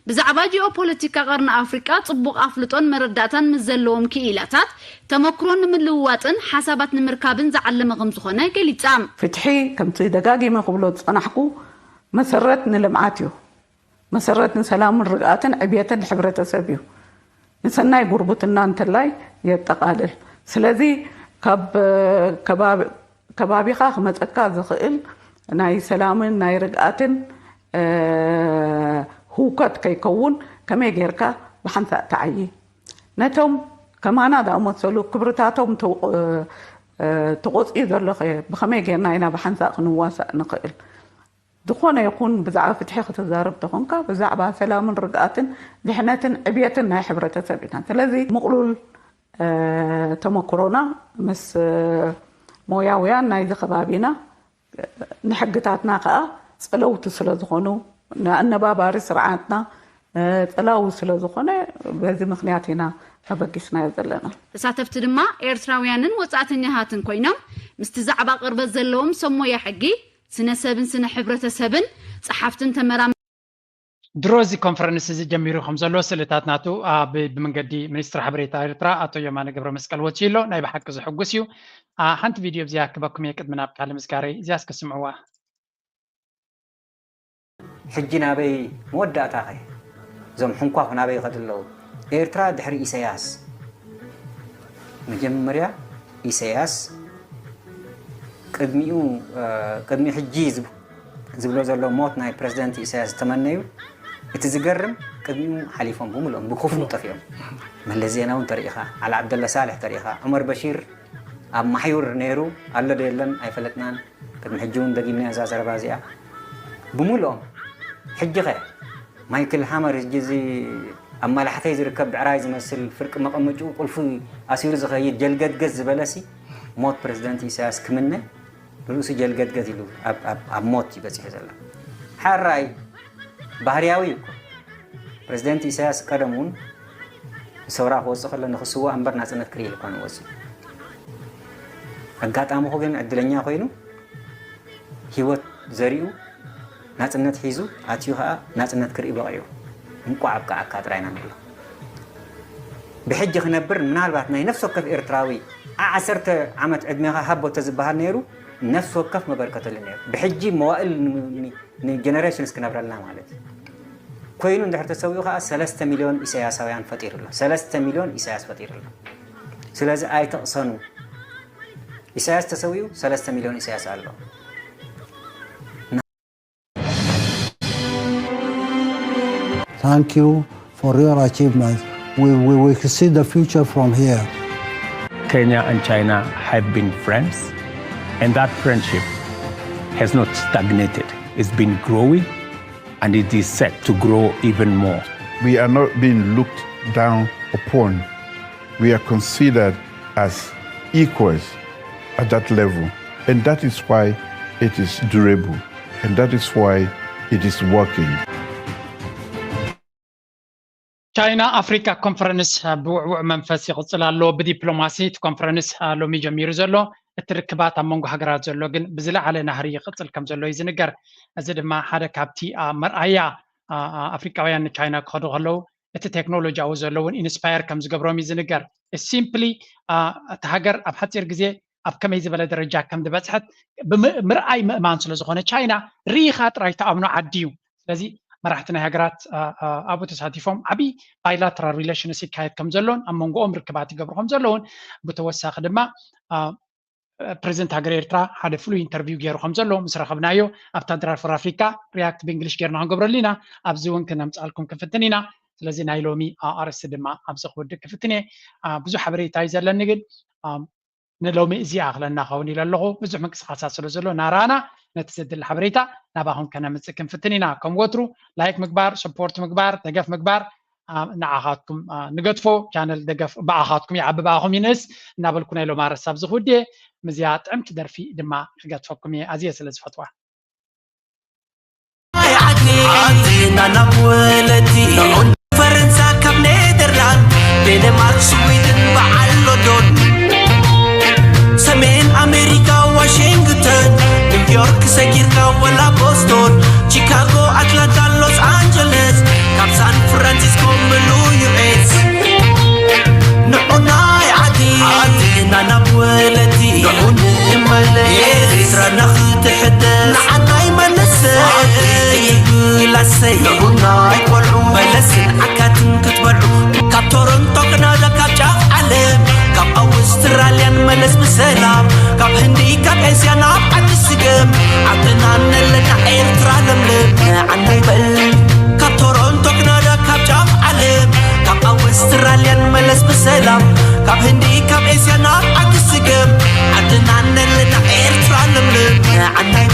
ብዛዕባ ጂኦፖለቲካ ቀርኒ ኣፍሪቃ ጽቡቕ ኣፍልጦን መረዳእታን ምስ ዘለዎም ክኢላታት ተመክሮ ንምልውዋጥን ሓሳባት ንምርካብን ዝዓለመ ከምዝኾነ ገሊጻ። ፍትሒ ከምቲ ደጋጊመ ክብሎ ዝጸናሕኩ መሰረት ንልምዓት እዩ። መሰረት ንሰላምን ርግኣትን ዕብየትን ሕብረተሰብ እዩ። ንሰናይ ጉርብትና እንተላይ የጠቓልል። ስለዚ ካብ ከባቢኻ ክመፀካ ዝኽእል ናይ ሰላምን ናይ ርግኣትን ህውከት ከይከውን ከመይ ጌርካ ብሓንሳእ ትዓዪ? ነቶም ከማና ዝኣመሰሉ ክብርታቶም ተቆፅዩ ዘሎ ብኸመይ ጌርና ኢና ብሓንሳእ ክንዋሳእ ንኽእል? ዝኾነ ይኹን ብዛዕባ ፍትሒ ክትዛረብ ተኾንካ ብዛዕባ ሰላምን ርግኣትን ድሕነትን ዕብየትን ናይ ሕብረተሰብ ኢና። ስለዚ ምቕሉል ተመክሮና ምስ ሞያውያን ናይዚ ከባቢና ንሕግታትና ከዓ ፀለውቲ ስለ ዝኾኑ ንኣነባባሪ ስርዓትና ፀላዊ ስለ ዝኾነ በዚ ምኽንያት ኢና ኣበጊስናዮ ዘለና። ተሳተፍቲ ድማ ኤርትራውያንን ወፃእተኛታትን ኮይኖም ምስቲ ዛዕባ ቅርበት ዘለዎም ሰብ ሞያ ሕጊ፣ ስነ ሰብን ስነ ሕብረተሰብን፣ ፀሓፍትን ተመራመ ድሮ እዚ ኮንፈረንስ እዚ ጀሚሩ ከም ዘሎ ስእልታት ናቱ ብመንገዲ ሚኒስትር ሓበሬታ ኤርትራ ኣቶ የማነ ገብረመስቀል ወፂኡ ኣሎ። ናይ ብሓቂ ዘሐጉስ እዩ። ሓንቲ ቪድዮ እዚኣ ክበኩም እየ ቅድሚ ናብ ካልእ ምዝጋረይ እዚኣ እስከ ስምዕዋ። ሕጂ ናበይ መወዳእታኸ እዞም ሕንኳፍ ናበይ ይኸዱ ኣለዉ? ኤርትራ ድሕሪ ኢሰያስ መጀመርያ ኢሰያስ ቅድሚኡ ቅድሚ ሕጂ ዝብሎ ዘሎ ሞት ናይ ፕረዚደንት ኢሳያስ ዝተመነዩ እቲ ዝገርም ቅድሚኡ ሓሊፎም ብምልኦም ብክፉእ ጠፊኦም። መለስ ዜናዊ እንተሪኢኻ፣ ዓሊ ዓብደላ ሳልሕ እንተሪኢኻ፣ ዑመር በሺር ኣብ ማሕዩር ነይሩ ኣሎ ዶ የለን ኣይፈለጥናን። ቅድሚ ሕጂ እውን ደጊምና እዛ ዘረባ እዚኣ ብምልኦም። ሕጂ ኸ ማይክል ሃመር ሕጂ እዚ ኣብ ማላሕተይ ዝርከብ ብዕራይ ዝመስል ፍርቂ መቐመጭኡ ቁልፊ ኣሲሩ ዝኸይድ ጀልገድገድ ዝበለሲ ሞት ፕረዚደንት ኢሳያስ ክምነ ንርእሱ ጀልገድገድ ኢሉ ኣብ ሞት እዩ በፂሑ ዘሎ። ሓራይ ባህርያዊ እዩ እኮ። ፕረዚደንት ኢሳያስ ቀደም እውን ንሰውራ ክወፅእ ከሎ ንክስዋእ እምበር ናፅነት ክርኢ ኢሉ እኳ ንወፅእ። ኣጋጣሚኹ ግን ዕድለኛ ኮይኑ ህይወት ዘሪኡ ናፅነት ሒዙ ኣትዩ ከዓ ናፅነት ክርኢ በቂዑ። እንቋዕ ኣብቅዓካ ጥራይ ኢና ንብሎ። ብሕጂ ክነብር ምናልባት ናይ ነፍሲ ወከፍ ኤርትራዊ ዓ ዓሰርተ ዓመት ዕድሜኻ ሃቦ ተዝበሃል ነይሩ ነፍሲ ወከፍ መበርከተሉ ነይሩ። ብሕጂ መዋእል ንጀነሬሽንስ ክነብረልና ማለት እዩ። ኮይኑ እንድሕር ተሰዊኡ ከዓ ሰለስተ ሚልዮን ኢሳያሳውያን ፈጢሩ ኣሎ። ሰለስተ ሚልዮን ኢሳያስ ፈጢሩ ኣሎ። ስለዚ ኣይተቕሰኑ። ኢሳያስ ተሰዊኡ ሰለስተ ሚልዮን ኢሳያስ ኣሎ። Thank you for your achievements. We, we, we see the future from here. Kenya and China have been friends, and that friendship has not stagnated. It's been growing, and it is set to grow even more. We are not being looked down upon. We are considered as equals at that level, and that is why it is durable, and that is why it is working. ቻይና ኣፍሪካ ኮንፈረንስ ብውዕውዕ መንፈስ ይቕፅል ኣሎ። ብዲፕሎማሲ እቲ ኮንፈረንስ ሎሚ ጀሚሩ ዘሎ እቲ ርክባት ኣብ መንጎ ሃገራት ዘሎ ግን ብዝለዓለ ናህሪ ይቕፅል ከም ዘሎ እዩ ዝንገር። እዚ ድማ ሓደ ካብቲ መርኣያ ኣፍሪካውያን ንቻይና ክኸዱ ከለዉ እቲ ቴክኖሎጂያዊ ዘለውን ኢንስፓየር ከም ዝገብሮም እዩ ዝንገር። ሲምፕሊ እቲ ሃገር ኣብ ሓፂር ግዜ ኣብ ከመይ ዝበለ ደረጃ ከም ዝበፅሐት ምርኣይ ምእማን ስለ ዝኾነ ቻይና ርኢኻ ጥራይ ትኣምኖ ዓዲ እዩ። ስለዚ መራሕቲ ናይ ሃገራት ኣብኡ ተሳቲፎም ዓብዪ ባይላተራል ሪሌሽንስ ይካየድ ከም ዘሎን ኣብ መንጎኦም ርክባት ይገብሩ ከም ዘለውን ብተወሳኺ ድማ ፕሬዚደንት ሃገር ኤርትራ ሓደ ፍሉይ ኢንተርቪው ገይሩ ከም ዘሎ ምስ ረኸብናዮ ኣብታ ድራር ፎር ኣፍሪካ ሪያክት ብእንግሊሽ ጌርና ክንገብረሉ ኢና። ኣብዚ እውን ክነምፅኣልኩም ክንፍትን ኢና። ስለዚ ናይ ሎሚ ኣርእስቲ ድማ ኣብዚ ክውድእ ክፍትን እየ። ብዙሕ ሓበሬታ እዩ ዘለኒ ግን ንሎሚ እዚኣ ክለና ኸውን ኢለ ኣለኹ። ብዙሕ ምንቅስቃሳት ስለ ዘሎ ናራና ነቲ ዘድሊ ሓበሬታ ናባኹም ከነምፅእ ክንፍትን ኢና። ከም ወትሩ ላይክ ምግባር፣ ሰፖርት ምግባር፣ ደገፍ ምግባር ንዓኻትኩም ንገድፎ ቻነል ደገፍ ብኣኻትኩም ይዓቢ ብኣኹም ይንእስ እናበልኩ ናይ ሎማ ረሳብ ዝኽውድ እየ። ምዝያ ጥዕምቲ ደርፊ ድማ ክገድፈኩም እየ ኣዝየ ስለ ዝፈትዋ። ዓድና ናብ ወለዲ ፈረንሳ ካብ ኔደርላንድ ዴንማርክ ስዊድን በዓል ሎንዶን ሰሜን ኣሜሪካ ዋሽንግተን ኒውዮርክ ሰጊርካ ወላ ቦስቶን ቺካጎ ኣትላንታ ሎስ ኣንጀለስ ካብ ሳን ፍራንሲስኮ ምሉ ዩኤስ ንዑናይ ዓዲ ዓድና ናብ ወለዲ ንዑ ንመለስ ኤርትራ ናኽትሕደስ ንዓናይ መንእሰይ ይግላሰይ ንዑናይ ቆልዑ መለስን ዓካትን ክትበልዑ ካብ ቶሮንቶ ካናዳ ካብ ጫፍ ዓለም ካብ ኣውስትራልያን መለስ ብሰላም ካብ ህንዲ ካብ ኤስያ ናብ ዓዲ ስገም ዓድናን ሰላም ካብ ህንዲ ካብ ኤስያ ናብ ዓዲ ስገም ዓድና ነለና ኤርትራ ለምለም ንዓናይ